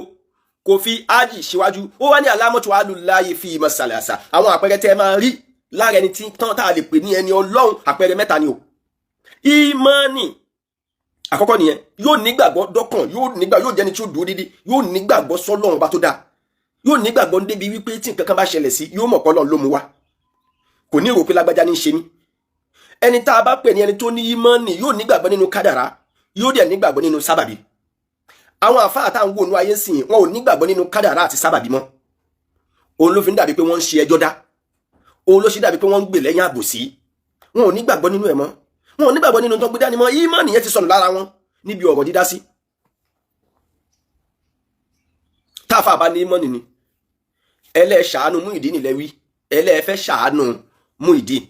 kò fi ájì síwájú. Ó wá ní alámọ̀tò alùláì fi masalasa, àwọn àpẹẹrẹ tẹ́ máa rí lára ẹni tí tán tá a lè pè ní ẹni Ọlọ́run, àpẹẹrẹ mẹ́ta ni o. Ìmánì àkọ́kọ́ nìyẹn. Yóò nígbàgbọ́ dọ́kàn, yóò nígbà, yóò jẹ́ni tí ó dúró dídí, yóò nígbàgbọ́ sọ́lọ́run bá tó dáa, yóò nígbàgbọ́ débi wípé tí nǹkan kan bá ṣẹlẹ̀ sí, yóò mọ̀ pé Ọlọ́run ló mú wá. Kò ní rò pé lágbájá ní í ṣe mí. Ẹni tá a bá pè ní ẹni tó ní ìmánì, yóò nígbàgbọ́ nínú kádàrá, yóò dẹ̀ nígbàgbọ́ nínú sábàbí. Àwọn àfáà tá à ń wò ní ayé sìn, wọn ò nígbàgbọ́ nínú kádàrá àti sábàbí mọ́. Òun ló fi ń dàbí pé wọ́n ń ṣe ẹjọ́ dá, òun ló ṣe dàbí pé wọ́n ń gbè lẹ́yìn àbòsí. Wọn ò nígbàgbọ́ nínú ẹ̀ mọ́, wọn ò nígbàgbọ́ nínú tó ń gbé dání mọ́. Ìmánì yẹn ti sọnù lára wọn níbi ọ̀rọ̀ dídá sí. Táàfà bá ní ìmánì ni ẹlẹ́ṣàánú Muyideen nílẹ̀ wí, ẹlẹ́fẹ́ ṣàánú Muyideen,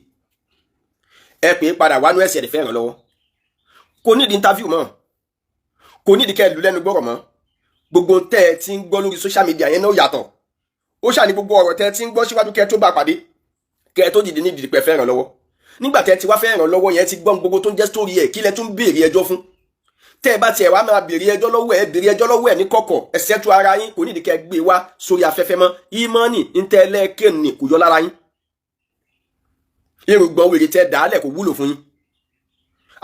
ẹ pè é padà wánú ẹ̀sẹ̀ rẹ̀ fẹ́ ràn lọ́wọ́. Kò nídìí interview mọ́, kò nídìí kẹ́ ẹ lù lẹ́nu gbọ́rọ̀ mọ́. Gbogbo tẹ́ ẹ ti ń gbọ́ lórí social media yẹn náà yàtọ̀. Ó ṣàní gbogbo ọ̀rọ̀ tẹ́ ẹ ti ń gbọ́ síwájú kẹ́ ẹ tó bá pàdé, kẹ́ ẹ tó dìde ní ìdìpẹ́ fẹ́ ràn lọ́wọ́. Nígbà tẹ́ ẹ ti wá fẹ́ ràn lọ́wọ́ yẹn, ti gbọ́n gbogbo tó ń jẹ́ story ẹ̀, kí lẹ tún béèrè ẹjọ́ fún? Tẹ́ ẹ bá tiẹ̀ wá máa béèrè ẹjọ́ lọ́wọ́ ẹ, béèrè ẹjọ́ lọ́wọ́ ẹ ní kọ̀kọ̀, ẹsẹ̀ tú ara yín. Kò nídìí kẹ́ ẹ gbé wá sórí afẹ́fẹ́ mọ́. Ìmánì ntẹ́ ẹlẹ́ẹ̀kẹ́ ní kò yọ lára yín. Irùngbọ̀n wèrè tẹ́ dàálẹ̀ kò wúlò fún yín.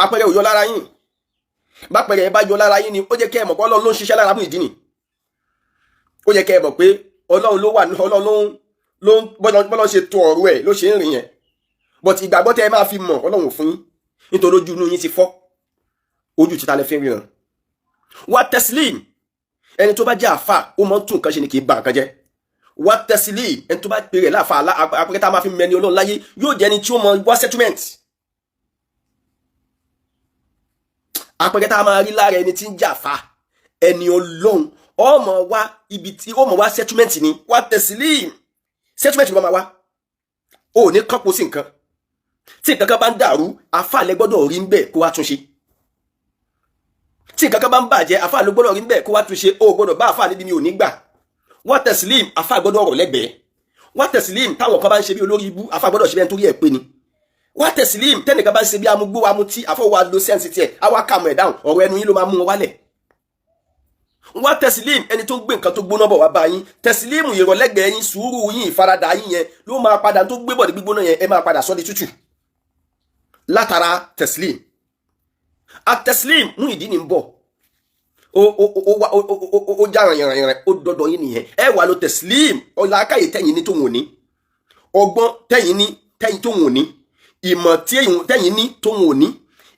Apẹ̀rẹ̀ ò yọ lára yín. Bápẹ̀rẹ̀ bá yọ lára yín ni, ó jẹ́ kẹ́ ẹ mọ̀ pé Ọlọ́run ló ń ṣiṣẹ́ lára Muyideen ni. Ó yẹ kẹ́ ẹ mọ̀ pé Ọlọ́run ló wà, Ọlọ́run ló ń bọ́lọ́ ṣe tó ọ̀rọ̀ ẹ̀ ló ṣe ń rìn yẹn. But ìgbàgbọ́ tẹ́ ẹ máa fi mọ̀, Ọlọ́run fún yín, nítorí ojú inú yín ti fọ́. Ojú títa lẹ fi ń ríran. Wá tẹsílìm, ẹni tó bá jẹ́ àfà, ó mọ̀ ń tún nǹkan ṣe ni, kì í ba nǹkan jẹ́. Wá tẹsílìm, ẹni tó bá pè rẹ̀ láàfà, apẹ̀rẹ̀ tá a máa fi mẹ́ni Ọlọ́run láyé, yóò jẹ́ ẹni tí ó mọ wá settlement. Apẹ̀rẹ̀ tá a máa rí lára ẹni tí ń jà fa ẹni Ọlọ́run, ọmọ wa ibi tí ó mọ̀ wá settlement ni. Wá tẹsílìm, settlement ló máa wá. Ó ní kọ́pọ̀ sí nǹkan. Tí nǹkan kan bá ń dàrú, àfà lẹ gbọ́dọ̀ rí ń bẹ̀ kó wá tún ṣe. Tí nǹkan kan bá ń bàjẹ́, àfà ló gbọ́dọ̀ rí ń bẹ̀ kó wá tún ṣe. Ó gbọ́dọ̀ bá àfà níbi mi ò ní gbà. Wá tẹ̀sílìm, àfà gbọ́dọ̀ ọ̀rọ̀ lẹ́gbẹ̀ẹ́. Wá tẹ̀sílìm, táwọn kan bá ń ṣe bí olórí ibú, àfà gbọ́dọ̀ ṣe bẹ́ẹ̀ nítorí ẹ̀ pé ni. Wá tẹ̀sílìm, tẹ́nìkan bá ń ṣe bí amúgbó amutí, àfọ̀ wa lo sẹ́ǹsì tiẹ̀, àwa kàmù ẹ̀ dáhùn, ọ̀rọ̀ ẹnu yín ló máa mú wọn wálẹ̀. Wá tẹ̀sílìm, ẹni tó ń gbé nǹkan tó gbóná bọ̀ wá bá yín, tẹ̀sílìm, ìrọ̀lẹ́gbẹ̀ẹ́ yín, sùúrù yín, ìfaradà yín yẹn ló máa padà tó gbé bọ̀ ní gbígbóná yẹn, ẹ máa padà sọ́ di tútù látara tẹ̀sílìm. Àtẹ̀sílìm Muyideen ní ń bọ̀, ó já rìnrìnrìn, ó dọdọ yín nìyẹn. Ẹ wà ló tẹ̀sílìm ọ̀làkàyè tẹ̀yìn ní tòun òní. Ọgbọ́n tẹ̀yin ní tẹ̀yin tóun ò ní, ìmọ̀ tẹ̀yin ní tóun ò ní,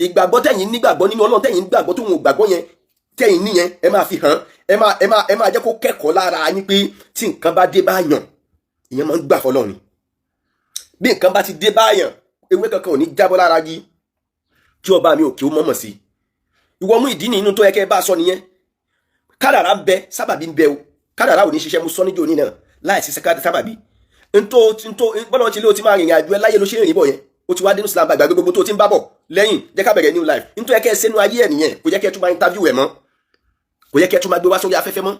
ìgbàgbọ́ tẹ̀yin nígbàgbọ́ nínú Ọlọ́run, tẹ̀yin gbàgbọ́ tóun ò gbàgbọ́ yẹn, tẹ̀yin níyẹn, ẹ máa fi hàn. Ẹ máa jẹ́ kó kẹ́kọ̀ọ́ lára yín pé tí nǹkan bá dé bá yàn, ìyẹn máa ń gbà fọlọ́run ni. Bí nǹkan bá ti dé bá yàn, ewé kankan ò ní jábọ́ lára yí kí ọba mi ò kí ó mọ̀mọ̀ sí. Ìwọ mú ìdí nínú tó yẹ kẹ́ ẹ bá a sọ nìyẹn. Kádàrá ń bẹ, sábàbí ń bẹ o. Kádàrá ò ní ṣiṣẹ́ mú sọ́níjò ní náà láì sí sábàbí. Ntó ntó bọ́lá ti lé o ti máa rìnrìn àjò ẹ láyé ló ṣe ń rìn bọ̀ yẹn. O ti wá dénú Islam, gbàgbé gbogbo tó ti ń bá bọ̀ lẹ́yìn, jẹ́ ká bẹ̀rẹ̀ new life. Ntó yẹ kẹ́ ẹ sẹ́nu ayé ẹ̀ nìyẹn. Kò yẹ kẹ́ ẹ tún máa interview ẹ̀ mọ́, kò yẹ kẹ́ ẹ tún máa gbé wá sórí afẹ́fẹ́ mọ́.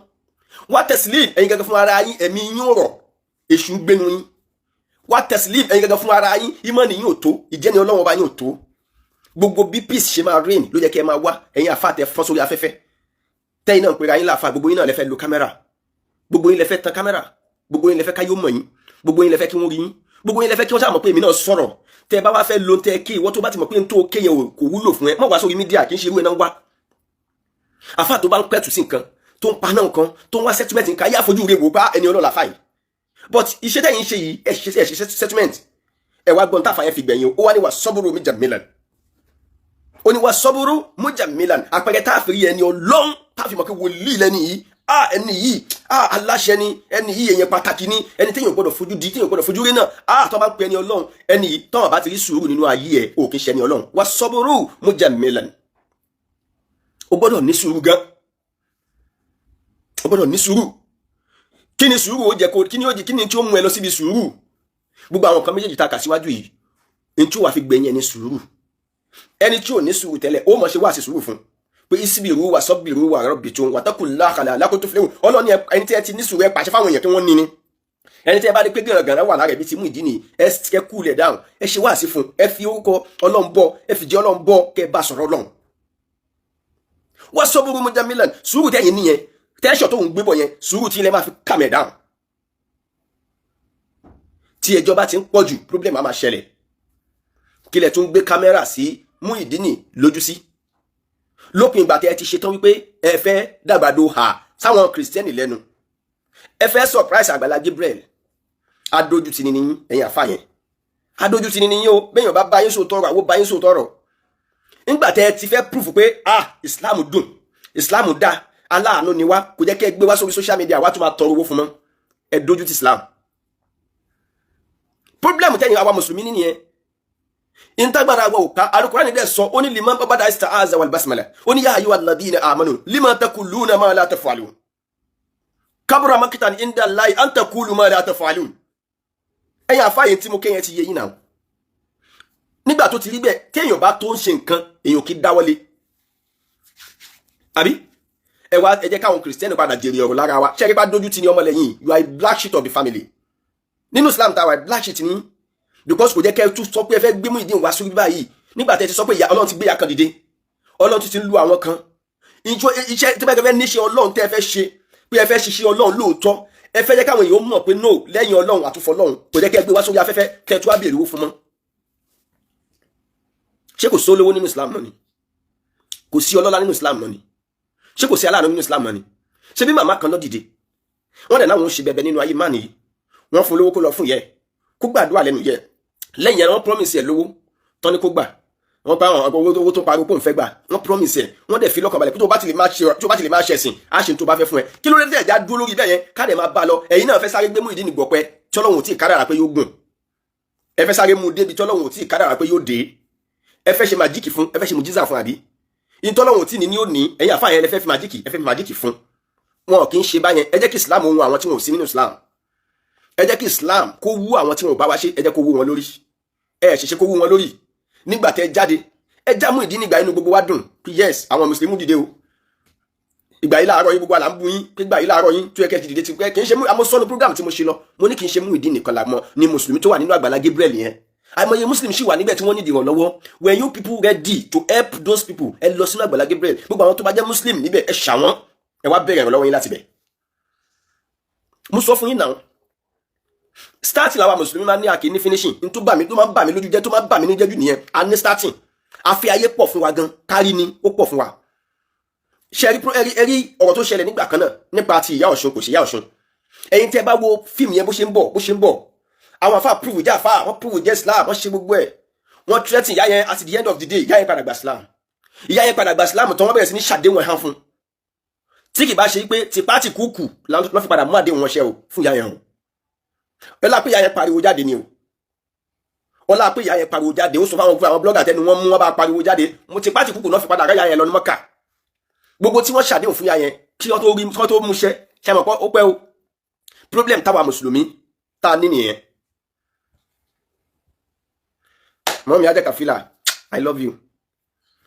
Wá tẹ̀sílìm, ẹ̀yin gẹ́gẹ́ fún ara yín, ẹ̀mí yín rọ̀, èṣù ń gbénu yín. Wá tẹ̀sílìm, ẹ̀yin gẹ́gẹ́ fún ara yín, ìmọ̀ni yín ò tó, ìjẹ́ni Ọlọ́run ọba yín ò tó. Gbogbo bí peace ṣe máa reign ló yẹ kẹ́ ẹ máa wá. Ẹ̀yin àfa tẹ fọ́n sórí afẹ́fẹ́, tẹ́yìn náà ń pera yín láàfa, gbogbo yín náà lẹ fẹ́ lo kámẹ́rà, gbogbo yín lẹ fẹ́ tan kámẹ́rà, gbogbo yín lẹ fẹ́ káyé ó mọ̀ yín, gbogbo yín lẹ fẹ́ kí wọ́n rí yín, gbogbo yín lẹ fẹ́ kí wọ́n ṣàmọ̀ pé èmi náà sọ̀rọ̀. Tẹ́ ẹ bá wá fẹ́ lo tẹ́ kí ìwọ tó bá ti mọ̀ pé n tó kéyàn kò wúlò fún ẹ, mọ̀ wá sórí media. Kì í ṣe irú ẹ̀ náà wá. Àfa tó bá ń pẹ̀tù sí nǹkan, tó ń paná nǹkan, tó ń wá settlement nǹkan ayé, àfojú rẹ̀ wò bá ẹni ọlọ́lá fàyè. But iṣẹ́ tẹ̀yìn ṣe yìí, ẹ ṣe settlement. Ẹ wá gbọ́n táfà yẹn fi gbẹ̀yìn o. Ó wá ní wà sọ́bùrù mujammilan, ó ní wà sọ́bùrù mujammilan. Àpẹẹrẹ tá a fi rí ẹni ọlọ́run, tá a fi mọ̀ pé wòlíì lẹ́ni yìí, ah, ẹni yìí, ah, aláṣẹ ni ẹni yìí, èèyàn pàtàkì ni ẹni téèyàn gbọ́dọ̀ fojú di, téèyàn gbọ́dọ̀ fojú rí náà, ah, tó bá ń pe ẹni ọlọ́run, ẹni yìí, tọ́wọ́n bá ti rí sùúrù nínú ayé ẹ̀, ò kì í ṣe ẹni ọlọ́run. Wà sọ́bùrù mujammilan, o gbọ́dọ̀ ní sùúrù gan, o gbọ́dọ̀ ní sùúrù. Kí ni sùúrù ó jẹ kó? Kí ni ó jẹ? Kí ni tí ó mú ẹ lọ síbi sùúrù? Gbogbo àwọn nǹkan méjèèjì tá a kà síwájú yìí ní tí ó wàá fi gbẹ̀yìn ẹni sùúrù. Ẹni tí ò ní sùúrù tẹ́lẹ̀, ó mọ̀ ṣe wá sí sùúrù fún pé isbiru wà sabiru wà rabitu wattaqullaha la'allakum tuflihun. Ọlọ́ni ẹni tí ẹ ti ní sùúrù, ẹ pàṣẹ fáwọn èèyàn kí wọ́n ní ni. Ẹni tí ẹ bá rí pé gànàgànà wà lára ẹbí ti mú ìdí nìyí, ẹ kú lẹ̀ dáhùn, ẹ ṣe wáàsí fún, ẹ fi orúkọ Ọlọ́run bọ, ẹ fi jẹ́ Ọlọ́run bọ, kẹ bá sọ̀rọ̀ Ọlọ́run. Wá sabiru mujamilan, sùúrù tẹ́yìn nìyẹn, tẹ́sọ̀ tó ń gbé bọ̀ yẹn, sùúrù tí ilẹ̀ máa fi calm ẹ̀ down. Tí ẹjọ́ bá ti ń pọ̀ jù, problem á máa ṣẹlẹ̀. Kí lẹ tún gbé kámẹ́rà sí Muyideen lójú sí? Lópin ìgbà tí ẹ ti ṣetán wípé ẹ fẹ́ dàgbàdo hà sáwọn Kìrìsìtẹ́nì lẹ́nu, ẹ fẹ́ surprise Àgbàlá Gabriel, adójútì ni yín. Ẹ̀yin àfa yẹn, adójútì ni yín o. Bẹ́ẹ̀ yóò bá bá yín sòótọ́ ọ̀rọ̀, àwọn bá yín sòótọ́ ọ̀rọ̀. Nígbà tẹ́ ẹ ti fẹ́ proof pé, ah, Islam dùn, Islam dá, aláàánú ni wá, kò jẹ́ kí ẹ gbé wá sórí social media wá tún máa tọrọ owó fún mọ́. Ẹ dójú ti Islam. Problem tẹ́yìn àwa mùsùlùmí nìyẹn. Intagbara wa ò ká. Alukurani dẹ̀ sọ, ó ní liman bada ista'aza wal basmala, ó ní ya ayyuhal ladina amanu lima taquluna ma la taf'alun, kabura makitan inda Allahi an taqulu ma la taf'alun. Ẹ̀yin àfáàyè tí mo kéyàn ti yé yín náà. Nígbà tó ti rí bẹ́ẹ̀, téèyàn bá tó ń ṣe nǹkan, èèyàn kì í dáwọ́lé àbí? Ẹ wá, ẹ jẹ́ káwọn Kìrìsìtẹ́nì padà jèrè ọ̀rọ̀ lára wa. Ṣẹ́rí bá dójú ti ní ọmọlẹ́yìn, you are a black sheep of the family. Nínú Islam tá a wà, black sheep ní, because kò jẹ́ kẹ́ ẹ tún sọ pé ẹ fẹ́ gbé Muyideen wá sórí báyìí. Nígbà tẹ́ ti sọ pé ìyá Ọlọ́run ti gbé ìyá kan dìde, Ọlọ́run ti ń lu àwọn kan, iṣẹ́ tí bá fẹ́ níṣẹ́ Ọlọ́run tẹ́ ẹ fẹ́ ṣe, pé ẹ fẹ́ ṣiṣẹ́ Ọlọ́run lóòótọ́, ẹ fẹ́ jẹ́ káwọn èèyàn mọ̀ pé no, lẹ́yìn Ọlọ́run àtúfọ̀ Ọlọ́run, kò jẹ́ kẹ́ ẹ gbé wá sórí afẹ́fẹ́ kẹ́ ẹ tún wá béèrè owó fún mọ́. Ṣé kò sí olówó nínú Islam mọ́ ni? Kò sí ọlọ́lá nínú Islam mọ́ ni? Ṣé kò sí aláàánú nínú Islam mọ́ ni? Ṣé bí màmá kan lọ dìde, wọ́n dẹ̀ náà wọ́n ṣe bẹ̀bẹ̀ nínú ayé má nìyí, wọ́n fún lówó kó lọ fún yẹ kó gbàdúrà lẹ́nu yẹ. Lẹ́yìn yẹn, wọ́n promise ẹ̀ lówó tán ní kó gbà. Wọ́n bá àwọn owó tó pariwo kó ń fẹ́ gbà, wọ́n promise ẹ̀, wọ́n dẹ̀ fi lọ́kàn balẹ̀ pé tó bá ti lè máa ṣe, tó bá ti lè máa ṣẹ̀sìn, á ṣe tó bá fẹ́ fún ẹ. Kí ló dé tẹ̀ já dúró lórí bẹ́ẹ̀ yẹn, ká dẹ̀ máa bá a lọ? Ẹ̀yin náà fẹ́ sáré gbé Muyideen gbọ̀pẹ́ tí Ọlọ́run ò tí ì kádàrà pé yóò gùn. Ẹ fẹ́ sáré mú débi tí Ọlọ́run ò tí ì kádàrà pé yóò dé. Ẹ fẹ́ ṣe magic fún, ẹ fẹ́ ṣe mujiza fún, àbí ìtọ́lọ́run ò tí ní ní ó ní? Ẹ̀yin àfáà yẹn, ẹ fẹ́ fi magic, ẹ fẹ́ fi magic fún wọn. Kì í ṣe báyẹn. Ẹ jẹ́ kí Islam ohun àwọn tí wọn ò sí nínú Islam, ẹ jẹ́ kí Islam kó wú àwọn tí wọn ò bá wa ṣe, ẹ jẹ́ kó wú wọn lórí. Ẹ ṣẹ̀ṣẹ̀ kó wú wọn lórí. Nígbà tẹ́ jáde, ẹ já Muyideen nígbà inú gbogbo wa dùn pé yes, àwọn mùsùlùmí dìde o. Ìgbà yìí láàárọ̀ yín, gbogbo àlà ń bu yín pé ìgbà yìí láàárọ̀ yín tó yẹ kẹ́ ti dìde ti pẹ́. Kì í ṣe amọ́sọ́nù program tí mo ṣe lọ, mo ní kì í ṣe Muyideen nìkan la mọ̀ ní mùsùlùmí tó wà nínú Àgbàlá Gabriel yẹn. Àìmọye muslim ṣì wà níbẹ̀ tí wọ́n ní ìrànlọ́wọ́. When you people ready to help those people, ẹ lọ sínú Àgbàlá Gabriel, gbogbo àwọn tó bá jẹ́ muslim níbẹ̀, ẹ ṣà wọ́n, ẹ wá bẹ̀rẹ̀ ìrànlọ́wọ́ yín láti bẹ̀. Mo sọ fún yín náà, starting làwa mùsùlùmí máa ní, àkè ní finishing. N tó bà mí, tó máa ń bà mí lójú jẹ́, tó máa ń bà mí ní jẹ́jú nìyẹn. A ní starting, àfi ayé pọ̀ fún wa gan, kárí ni ó pọ̀ fún wa. Ṣe rí ẹrí ọ̀rọ̀ tó ṣẹlẹ̀ nígbà kan náà nípa ti ìyá Ọ̀ṣun, kò sí ìyá Ọ̀ṣun. Ẹ̀yin tẹ́ bá wo fíìmù yẹn, bó ṣe ń bọ̀, bó ṣe ń bọ̀, Àwọn àfa prove jẹ́ àfa, wọ́n prove jẹ́ Islam, wọ́n ṣe gbogbo ẹ̀, wọ́n threaten ìyá yẹn. At the end of the day, ìyá yẹn padà gba Islam. Ìyá yẹn padà gba Islam tán, wọ́n bẹ̀rẹ̀ sí ní ṣàdéhùn ẹ̀hán fún, tí kì bá ṣe pé tipá tì kúkù lọ́ fi padà mú àdéhùn wọn ṣẹ o fún ìyá yẹn o. Ọlá pé ìyá yẹn pariwo jáde ni o. Ọlá pé ìyá yẹn pariwo jáde, ó sọ fáwọn fún àwọn blogger tẹnu wọn mú, wọn bá pariwo jáde, mo tipá tì kúkù náà fi padà ráyà yẹn lọ ní Mọ́kà. Gbogbo tí wọ́n ṣàdéhùn fún ìyá yẹn kí wọ́n tó rí, kí wọ́n tó múṣẹ́ ṣe mọ̀ pé ó pẹ́ o. Problem táwa mùsùlùmí tá a ní nìyẹn. Mọ́mí ajá kàfílà, I love you.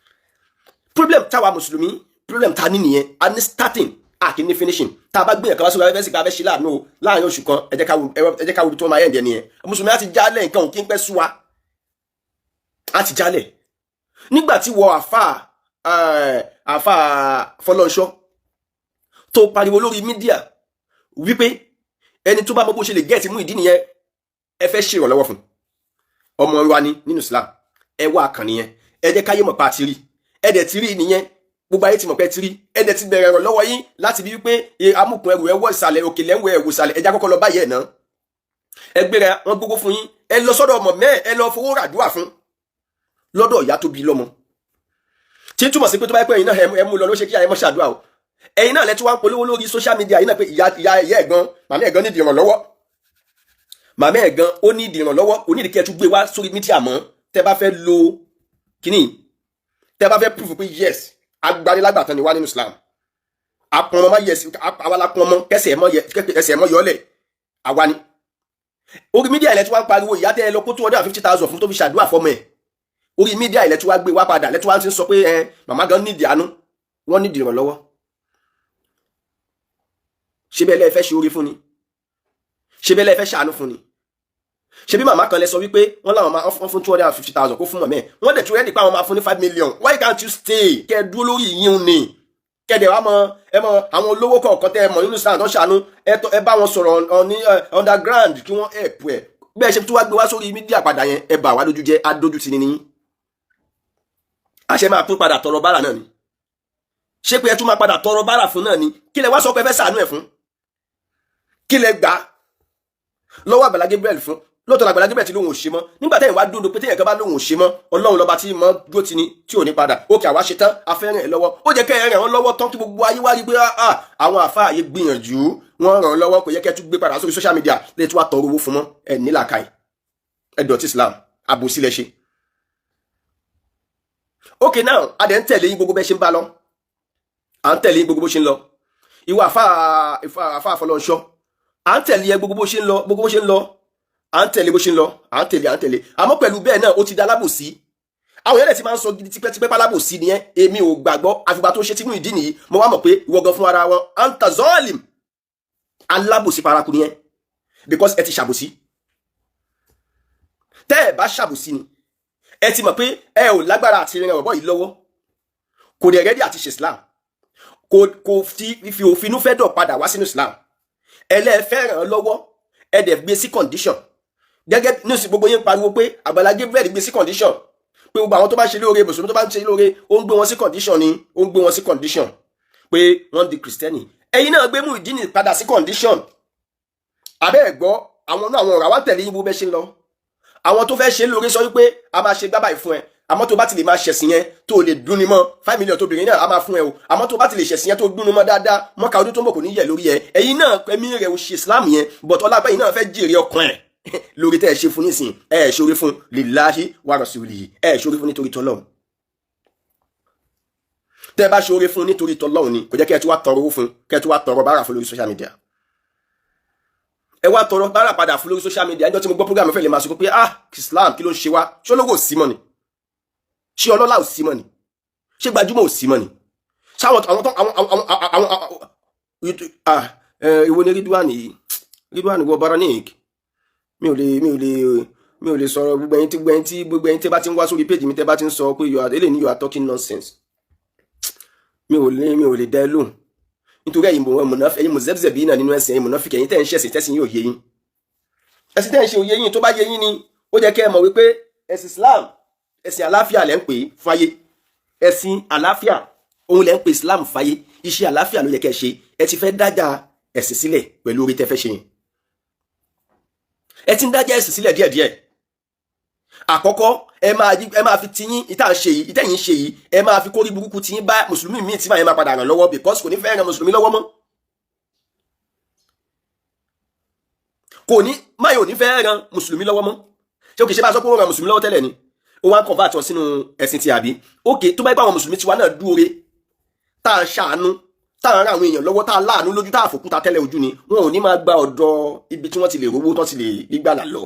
Problem táwa mùsùlùmí, problem tá a ní nìyẹn. A ní starting, a kì í ní finishing. Tá a bá gbé ẹ̀ka wá sórí afẹ́fẹ́ sí ká fẹ́ ṣe láàánú o, láàrin oṣù kan, ẹ jẹ́ ká wo ibi tí wọ́n máa yẹ̀ ǹdẹ̀ nìyẹn. Mùsùlùmí á ti jálẹ̀ nǹkan òkí ń pẹ́ sú wa, á ti jálẹ̀. Nígbà tí wọ àfà Fọlọ́nṣọ́ tó pariwo lórí media wípé ẹni tó bá mọ bó ṣe lè get Muyideen nìyẹn, ẹ fẹ́ ṣe ìrànlọ́wọ́ fún ọmọ wa ní nínú Islam, ẹ wá kàn nìyẹn. Ẹ jẹ́ káyé mọ̀ pa àti rí, ẹ dẹ̀ ti rí nìyẹn. Gbogbo ayé ti mọ̀ pé ti rí, ẹ dẹ̀ ti bẹ̀rẹ̀ ẹ̀rọ lọ́wọ́ yín láti bí wípé amúkùn ẹrù ẹ wọ́ ìsàlẹ̀, òkè lẹ́wọ̀ ẹ̀wò ìsàlẹ̀. Ẹ já kọ́kọ́ lọ báyìí ẹ̀ náà. Ẹ gbéra wọn gbogbo fún yín, ẹ lọ sọ́dọ̀ ọmọ mẹ́ẹ̀, ẹ lọ fowó ràdúrà fún lọ́dọ̀ ìyá tó bí lọ́mọ, tí ń túmọ̀ sí pé tó bá yẹ pé ẹ̀yin náà ẹ mú lọ ló ṣe kí ayé mọ́ ṣàdúrà o. Ẹ̀yin náà lẹ́tí wá ń polówó lórí social media yìí náà pé ìyá ìyá ìyá ẹ̀gan, màmá ẹ̀gan nídìí ìrànlọ́wọ́, màmá ẹ̀gan ó ní ìdí ìrànlọ́wọ́. Kò ní ìdí kí ẹ tún gbé wá sórí media mọ́. Tẹ́ bá fẹ́ lo kíní, tẹ́ bá fẹ́ prove pé yes, agbanilágbàtàn ni wá nínú Islam, apọn ọmọ yẹsì, àwa la pọn ọmọ kẹsẹ̀ ẹsẹ̀ mọ́ yọlẹ̀, àwa ni. Orí media ilẹ̀ tí wọ́n ń pariwo ìyá tẹ́ ẹ lọ kó 250,000 fún tó fi ṣàdúrà fọmọ ẹ̀. Orí media ilẹ̀ tí wọ́n gbé wá padà lẹ́tí wọ́n ti ń sọ pé ẹ màmá gan nídìí àánú, wọ́n nídìí ìrànlọ́wọ́. Ṣé bẹ́ẹ̀ lẹ́ẹ̀ fẹ́ ṣe oore fún ni? Ṣé bẹ́ẹ̀ lẹ́ẹ̀ fẹ́ ṣàánú fún ni? Ṣé bí màmá kan lẹ sọ wípé wọ́n láwọn máa fún 250,000 kó fún mọ̀mẹ́, wọ́n dẹ̀ tún ready pé àwọn máa fún ní 5 million. Why can't you stay, kẹ́ ẹ dúró lórí yín ni, kẹ́ ẹ dẹ̀ wá mọ ẹ mọ àwọn olówó kọ̀ọ̀kan tẹ́ ẹ mọ̀ nínú sáà tó ṣàánú, ẹ bá wọn sọ̀rọ̀ ní underground kí wọ́n help ẹ. Bẹ́ẹ̀ ṣe tí wàá gbé wá sórí media padà yẹn, ẹ bà wá lójú jẹ́, adójú ti ní yín. Àṣẹ máa tún padà tọrọ bára náà ni. Ṣé pé ẹ tún máa padà tọrọ bára fún náà ni? Kí lẹ wá sọ pé ẹ fẹ́ ṣàánú ẹ fún? Kí lẹ gbà lọ́wọ́ Àgbàlá Gabriel fún? Lóòótọ́ Àgbàlá Gabriel ti lóun ò ṣe mọ́. Nígbà tẹ́yìn wá dúró pé téèyàn kan bá lóun ò ṣe mọ́, Ọlọ́run lọ́ba tí mọ́ dúró ti ni tí ò ní padà. Òkè àwa ṣe tán, afẹ́ràn ẹ̀ lọ́wọ́. Ó jẹ́ kẹ́ ẹ ràn wọ́n lọ́wọ́ tán, kí gbogbo ayé wá rí pé àwọn àfáà yìí gbìyànjú, wọ́n ràn wọ́n lọ́wọ́. Kò yẹ kẹ́ tún gbé padà sórí social media lè tún wá tọrọ owó fún mọ́. Ẹ nílàkàì, ẹ dọ̀tí Islam, àbòsí lẹ ṣe. Okay, now a dẹ̀ ń tẹ̀lé yín gbogbo bẹ́ẹ̀ ṣe ń bá lọ, à ń tẹ̀lé yín gbogbo bó ṣe ń lọ. Ìwọ àfáà Fọlọ́nṣọ́, à ń tẹ̀lé ẹ gbogbo bó ṣe ń lọ, gbogbo bó ṣe ń lọ, à ń tẹ̀lé bó ṣe ń lọ, à ń tẹ̀lé, à ń tẹ̀lé. Àmọ́ pẹ̀lú bẹ́ẹ̀ náà, ó ti da alábòsí. Àwọn yẹn ti máa ń sọ gidi tipẹ́tipẹ́ pálábòsí ni ẹ́. Èmi ò gbàgbọ́, àfìgbà tó ṣe tí Muyideen nìyí, mo wá mọ̀ pé ìwọ gan fún ara wọn, anta zalim, alábòsí paraku ni ẹ́, because ẹ ti ṣàbòsí. Tẹ́ ẹ bá ṣàbòsí ni, ẹ ti mọ̀ pé ẹ ò lágbára àti rìn ọ̀bọ yìí lọ́wọ́. Kò dẹ̀ ready àti ṣe Islam, kò fi òfinú fẹ́ dọ̀ padà wá sínú Islam. Ẹlẹ́fẹ́ ràn án lọ́wọ́, ẹ dẹ̀ gbé sí condition. Gẹ́gẹ́ ní oṣù gbogbo yín pariwo pé Àgbàlá Gabriel gbé sí condition, pé gbogbo àwọn tó bá ṣe lóore, mùsùlùmí tó bá ń ṣe lóore, ó ń gbé wọn sí condition ni, ó ń gbé wọn sí condition pé wọ́n di kìrìsìtẹ́nì. Ẹ̀yin náà gbé Muyideen padà sí condition. Abẹ́ ẹ̀ gbọ́, àwọn náà, àwọn ọ̀rọ̀ àwọn tẹ̀lé yín bó bẹ́ ṣe ń lọ. Àwọn tó fẹ́ ṣe lóore sọ wípé a máa ṣe gbábà fún ẹ, àmọ́ tó bá ti lè máa ṣẹ̀sìn yẹn, tó lè dúnni mọ́, 5 million tó bìnrin náà a máa fún ẹ o, àmọ́ tó bá ti lè ṣẹ̀sìn yẹn, tó dúnni mọ́ dáadáa, mọ́ka ọdún tó ń bọ̀ kò ní yẹ̀ lórí ẹ. Ẹ̀yin náà, ẹ̀mí rẹ̀ ò ṣe Islam yẹn, but ọlápẹ́ yìí náà fẹ́ jèrè ọkàn ẹ̀ lórí tẹ́ ẹ ṣe fún nísìn. Ẹ ẹ ṣorí fún lillahi wa rasulihi, ẹ ṣorí fún nítorí tọ́lọ́run. Tẹ́ ẹ bá ṣorí fún nítorí tọ́lọ́run ni, kò jẹ́ kí ẹ tún wá tọrọ owó fún, kí ẹ tún wá tọrọ bára fún lórí social media. Ẹ wá tọrọ bára padà fún lórí social media. Ẹjọ́ tí mo gbọ́ program fẹ́ lè máa sọ pé ah, Islam, kí ló ń ṣe wá? Ṣé olówó ò sí mọ́ ni? Ṣé ọlọ́lá ò sí mọ́ ni? Ṣé gbajúmọ̀ ò sí mọ́ ni? Ṣáwọn àwọn tó àwọn ah, ìwo ni Ridwan yìí? Ridwan wọ Baranik. Mi ò lè sọ̀rọ̀. Gbogbo ẹ̀yin tí bá ti ń wá sórí page mi, tẹ́ bá ti ń sọ pé you are eléyìí, you are talking nonsense, mi ò lè dá ẹ lóhùn, nítorí ẹ̀yin ẹ̀yin mùsẹ̀bùsẹ̀bí náà nínú ẹ̀sìn, ẹ̀yin mùnáfíkì, ẹ̀yin tẹ́ ń ṣẹ̀sìn, tẹ́sìn yóò yé yín. Ẹ̀sìn tẹ́ ń ṣe òye yín. Tó bá yé yín ni, ó jẹ́ kẹ́ ẹ mọ̀ wípé ẹ̀sìn Islam, ẹ̀sìn àláfíà lẹ́ ń pè é fáyé. Ẹ̀sìn àláfíà òun lẹ́ ń pè Islam fáyé. Iṣẹ́ àláfíà ló yẹ kẹ́ ẹ ṣe. Ẹ ti fẹ́ dájà ẹ̀sìn sílẹ̀ pẹ̀lú orí tẹ́ fẹ́ ṣe yẹn. Ẹ ti ń dájà ẹ̀sìn sílẹ̀ díẹ̀díẹ̀. Àkọ́kọ́, ẹ máa fi tiyín ìta ń ṣe yìí, ìtẹ̀yìn ń ṣe yìí, ẹ máa fi kórí burúkú tiyín bá mùsùlùmí míì tí màá yẹn máa padà ràn lọ́wọ́, because kò ní fẹ́ ràn mùsùlùmí lọ́wọ́ mọ́. Kò ní máa yóò ní fẹ́ ràn mùsùlùmí lọ́wọ́ mọ́. Ṣé o kì í ṣe bá a sọ pé ó ràn mùsùlùmí lọ́wọ́ tẹ́lẹ̀ ni? Ó wá ń convert wọn sínú ẹ̀sìn ti àbí? Ok, tó bá gbà àwọn mùsùlùmí tiwa náà dúore, tá a ṣàánú, tá a ran àwọn èèyàn lọ́wọ́, tá a láàánú lójú, tá a fòkúta tẹ́lẹ̀ ojú ni, wọn ò ní máa gba ọ̀dọ̀ ibi tí wọ́n ti lè rówó tán ti lè gbígbàlà lọ.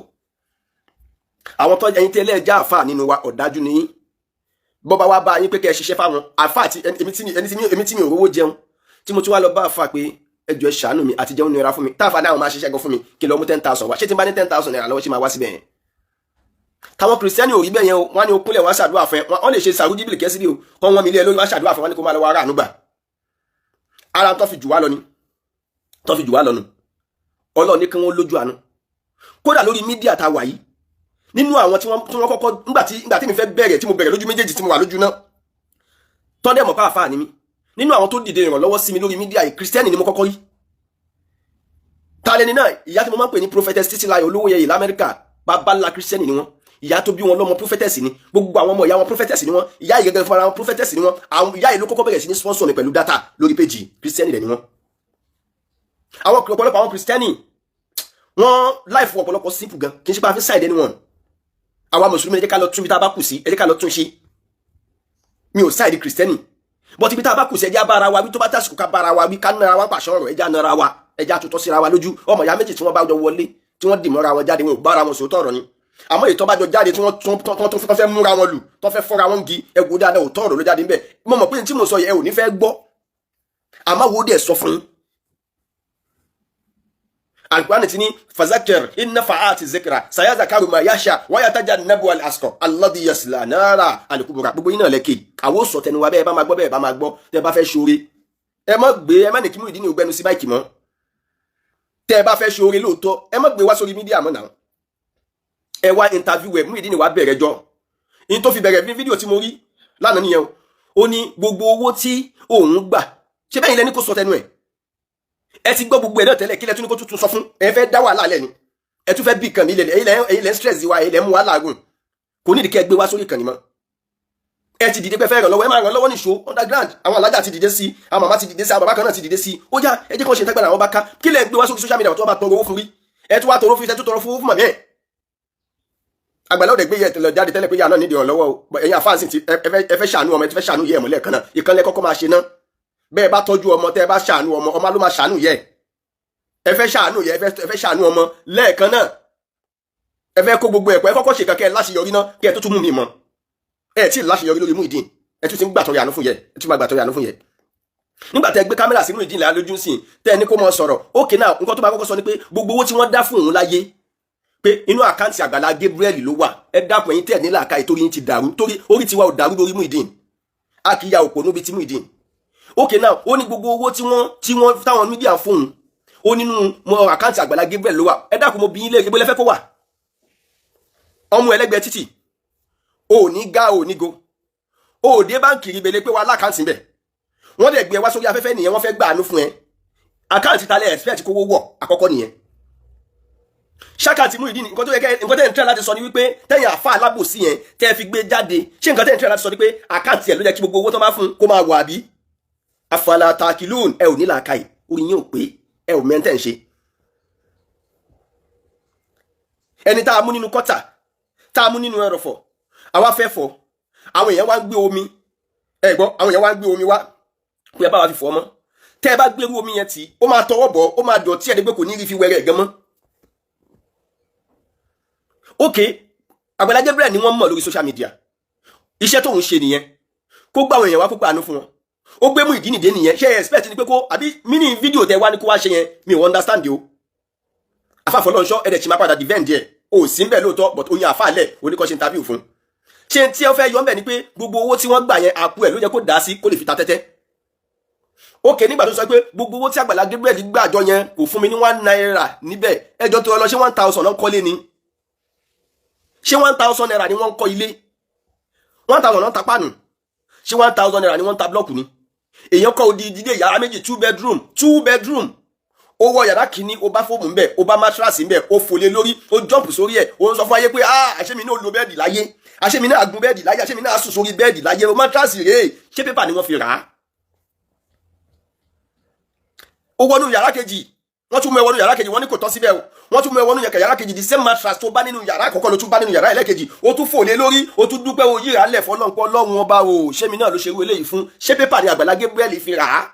Àwọn tó ẹyin tẹ́lẹ̀ já àfà nínú wa, ọ̀dájú ni yín. Bọ́ba wá bá yín pé kẹ́ ẹ ṣiṣẹ́ fáwọn àfà àti èmi tí mi ò rówó jẹun, tí mo tún wá lọ bá àfà pé ẹ jọ̀ọ́ ẹ ṣàánú mi, àti jẹun nira fún mi, táàfà náà máa ṣiṣẹ́ gan fún mi, kí n lọ mú 10,000 wá. Ṣé tí n bá ní ₦10,000 lọ́wọ́, ṣé máa wá síbẹ̀ yẹn? Táwọn kìrìsìtẹ́nì ò rí bẹ́ẹ̀ yẹn o. Wọ́n á ní o kúnlẹ̀, wọ́n á ṣàdúrà fún ẹ. Wọ́n lè ṣe sàrúdíbìlì kẹ́sìrì o, kọ́ wọ́n mi lé ẹ lórí, wọ́n á ṣàdúrà fún wọn ní kó máa lọ wá ara àánú gbà. Ara tó fi jù wá lọ ni tó fi jù wá lọ nù. Ọlọ́run ní kí wọ́n lójú àánú. Kódà lórí media tá a wà yìí, nínú àwọn tí wọ́n kọ́kọ́, nígbà tí mi fẹ́ bẹ̀rẹ̀, tí mo bẹ̀rẹ̀ lójú méjèèjì tí mo wà lójú náà, tọ́dẹ̀ mọ̀ pàáfàá ni mí, nínú àwọn tó dìde ìrànlọ́wọ́ sí mi lórí media yìí, kìrìsìtẹ́nì ni mo kọ́kọ́ rí. Talẹ́ni náà? Ìyá tí mo máa ń pè ní Prophetess Títílayọ̀ Olówóyẹyè l'Amẹ́ríkà. Bàbá ńlá kìrìsìtẹ́nì ni wọ́n. Ìyá tó bí wọn lọ́mọ, prophetess ni. Gbogbo àwọn ọmọ ìyá wọn, prophetess ni wọ́n. Ìyá yìí gẹ́gẹ́ fúnra wọn, prophetess ni wọ́n. Àwọn ìyá yìí ló kọ́kọ́ bẹ̀rẹ̀ sí ní sponsor mi pẹ̀lú data lórí péjì. Kìrìsìtẹ́nì rẹ̀ ni wọ́n. Àwọn ọ̀pọ̀lọpọ̀ àwọn kìrìsìtẹ́nì, wọ́n life ọ̀pọ̀lọpọ̀ simple gan. Kì í ṣe pé a fi side anyone. Àwa mùsùlùmí, ẹ jẹ́ ká lọ tún ibi tá a bá kù sí, ẹ jẹ́ ká lọ tún ṣe. Mi ò side kìrìsìtẹ́nì, but ibi tá a bá kù sí, ẹ jẹ́ á bára wa wí. Tó bá tásìkò ká bára wa wí, ká nara wa pàṣẹ ọ̀rọ̀, ẹ jẹ́ á nara wa, ẹ jẹ́ á tutọ́ síra wa lójú. Ọmọ ìyá méjì tí wọ́n bá jọ wọlé, tí wọ́n dì mọ́ra wọn jáde, wọn ò bára wọn sòótọ́ ọ̀rọ̀ ni. Àmọ́ èyí tó bá jọ jáde, tí wọ́n tún fẹ́ múra wọn lù, tó fẹ́ fọ́ra wọn gi, ẹ wò dáadáa, òótọ́ ọ̀rọ̀ ló jáde ńbẹ̀. Mo mọ̀ pé tí mo sọ yẹ, ẹ ò ní fẹ́ gbọ́, àmọ́ wo dẹ̀ sọ fún yín. Alkurani ti ní fazakir inna fa'ati zikra sayazakaru ma yasha wa yatajannabu al asqa alladhi yasla nara alikubura. Gbogbo yín náà lẹ́kẹ̀ àwọn sọ tẹnu wa bẹ́ẹ̀ bá máa gbọ́, bẹ́ẹ̀ bá máa gbọ́. Tẹ́ bá fẹ́ ṣoore, ẹ má gbé, ẹ má ní kí Muyideen ògbẹ́nu sí báyìí mọ́. Tẹ́ ẹ bá fẹ́ ṣoore lóòótọ́, ẹ má gbé wá sórí media mọ́ náà. Ẹ wá interview ẹ. Muyideen wá bẹ̀rẹ̀ jọ in tó fi bẹ̀rẹ̀ ní fídíò tí mo rí lánàá nìyẹn o. Ó ní gbogbo owó tí òun gbà, ṣé bẹ́ẹ̀ lẹ́ni kó sọ tẹnu ẹ̀? Ẹ ti gbọ́ gbogbo ẹ̀ náà tẹ́lẹ̀. Kí lẹ tún ní kó tuntun sọ fún? Ẹ fẹ́ dá wàhálà lẹ̀ ni. Ẹ tún fẹ́ bí ìkànnì ilẹ̀. Ẹ̀yin lẹ́ ń stress wa, ẹ̀yin lẹ́ ń mú wàhálà gùn. Kò nídìí kẹ́ ẹ gbé wá sórí ìkànnì mọ́. Ẹ ti dìde pé fẹ́ ràn lọ́wọ́, ẹ máa ràn lọ́wọ́ nìṣó underground. Àwọn alájà ti dìde sí, àwọn màmá ti dìde sí, àwọn bàbá kan náà ti dìde sí. Ó já, ẹ jẹ́ kó ṣe tágbàrà àwọn bá ká. Kí lẹ gbé wá sórí social media tó bá tọrọ owó fún rí? Ẹ tún wá tọrọ fún, ẹ tún tọrọ fún owó fún màmí ẹ. Àgbàlá òde gbé yẹ tẹ́lẹ̀ jáde tẹ́lẹ̀ pé yà náà nídìí ìrànlọ́wọ́ o. Ẹ̀yin àfáàsì ti ẹ fẹ́ ṣàánú ọmọ, ẹ ti fẹ́ ṣàánú yẹ ẹ̀mọ́lẹ̀ kan náà. Ìkànnì kọ́kọ́ máa ṣe náà. Bẹ́ẹ̀ bá tọ́jú ọmọ, tẹ́ ẹ bá ṣàánú ọmọ, ọmọ ló máa ṣàánú yẹ. Ẹ fẹ́ ṣàánú yẹ, ẹ fẹ́ ṣàánú ọmọ lẹ́ẹ̀kan náà, ẹ fẹ́ kó gbogbo ẹ̀kọ́. Ẹ kọ́kọ́ ṣe kankan láṣeyọrí náà, kí ẹ tó tún mú mi mọ́. Ẹ tí ì láṣeyọrí lórí Muyideen, ẹ tún ti ń gbàtọrẹ àánú fún yẹ, ẹ tún máa gbàtọrẹ àánú fún yẹ. Nígbà tẹ gbé kámẹ́rà sí Muyideen lójú sí, tẹ ẹ ní kó mọ sọ̀rọ̀ ókè náà, nǹkan tó máa kọ́kọ́ sọ ni pé gbogbo owó tí wọ́n dá fún òun láyé, pé inú àkáǹtì Àgbàlá Gabriel ló wà. Ẹ dákun, ẹ̀yin tẹ̀ nílà ká ìtorí yín ti dàrú, torí orí tiwa ò dàrú lórí Muyideen. A kì í ya òpó níbi tí Muyideen. Okay now, ó ní gbogbo owó tí wọ́n táwọn media fóun, ó nínú mọ àkáǹtì Àgbàlá Gabriel ló wà. Ẹ dákun, mo bí yín léèrè, ibo lẹ fẹ́ kó wà? Ọmọ ẹlẹ́gbẹ́ títì, ò ní gá, ò ní go, ò dé báǹkì rí bele pé wà lákàǹtì bẹ̀. Wọ́n dẹ̀ gbé ẹ wá sórí afẹ́fẹ́ nìyẹn, wọ́n fẹ́ gbà àánú fún ẹ. Àkáǹtì talẹ̀ expect kówó wọ̀? Àkọ́kọ́ nìyẹn. Ṣákàtì Muyideen, nǹkan tó yẹ kẹ́, nǹkan tẹ́ ń tẹ́ láti sọ ni wípé tẹ́yìn àfa alábòsí yẹn tẹ́ fi gbé jáde, ṣé nǹkan tẹ́ ń tẹ́ láti sọ ni pé àkáǹtì ẹ̀ ló yẹ kí gbogbo owó tó bá fún kó máa wà bí? Afala takilun. Ẹ ò ní làákàyè, orí yín ò pé, ẹ ò mẹ́ntẹ́ ń ṣe. Ẹni tá a mú nínú kọ́tà, tá a mú nínú ẹrọ̀fọ̀, àwa fẹ́ fọ̀, àwọn èèyàn wá ń gbé omi, ẹ gbọ́, àwọn èèyàn wá ń gbé omi wá pé ẹ bá wa fi fọ̀ ọmọ. Tẹ́ ẹ bá gbé irú omi yẹn tì, ó máa tọwọ́ bọ̀, ó máa dọ̀tí ẹ̀ dégbé, kò ní rí fi wẹrẹ gan mọ́. Ok, Àgbàlá Gabriel ni wọ́n mọ̀ lórí social media. Iṣẹ́ tóun ṣe nìyẹn, kó gbá àwọn èèyàn wá, kó pàánù fún wọn. Ó gbé Muyideen dé nìyẹn. Ṣé expect ni pé kó àbí mini fídíò tẹ wá ní kó wá ṣe yẹn? Mi ò understand o. Afáfọlọ́nṣọ́, ẹ̀dẹ̀ tí máa padà defend ẹ̀. O sì ń bẹ̀ lóòótọ́, but oyin àfáàlẹ̀ oníkọ́ṣe interview fún. Ṣé tí ẹ fẹ́ yọ ń bẹ̀ ni pé gbogbo owó tí wọ́n gbà yẹn, àpò ẹ̀ ló yẹ kó dá sí, kó lè fi ta tẹ́tẹ́? Ok, nígbà tó sọ pé gbogbo owó tí Àgbàlá Gabriel gbàjọ yẹn, kò fún mi ní ₦1 níbẹ̀. Ẹjọ́ tó lọ, ṣé 1,000 náà kọ́lé ni? Ṣé ₦1,000 ni wọ́n ń kọ́ ilé? 1,000 náà ń ta páànù? Ṣé ₦1,000 ni wọ́n ń ta blọ́ọ̀kù ni? Èèyàn kọ́ odidi ilé yàrá méjì, two bedroom, two bedroom, Ó wọ yàrá kìíní, ó bá foam ńbẹ̀, ó bá mattress ńbẹ̀, ó fòlé lórí, ó jump sórí ẹ̀. Ó ń sọ fún ayé pé, "Ah, àṣé mi náà lo bed láyé, àṣé mi náà gun bed láyé, àṣé mi náà sùn sórí bed láyé." Ó mattress rèé, ṣé paper ni wọ́n fi rà á? Ó wọnú yàrá kejì, wọ́n tún mú ẹ wọnú yàrá kejì, wọ́n ní kò tọ́ síbẹ̀ o. Wọ́n tún mú ẹ wọnú yàrá kejì, the same mattress tó bá nínú yàrá àkọ́kọ́ ló tún bá nínú yàrá ẹlẹ́kejì. Ó tún fò lé lórí, ó tún dúpẹ́, o yíra lẹ̀ fọlọ́npọ̀ Ọlọ́run ọba o, ṣé mi náà ló ṣerú eléyìí fún? Ṣé paper ni Àgbàlá Gabriel fi rà á?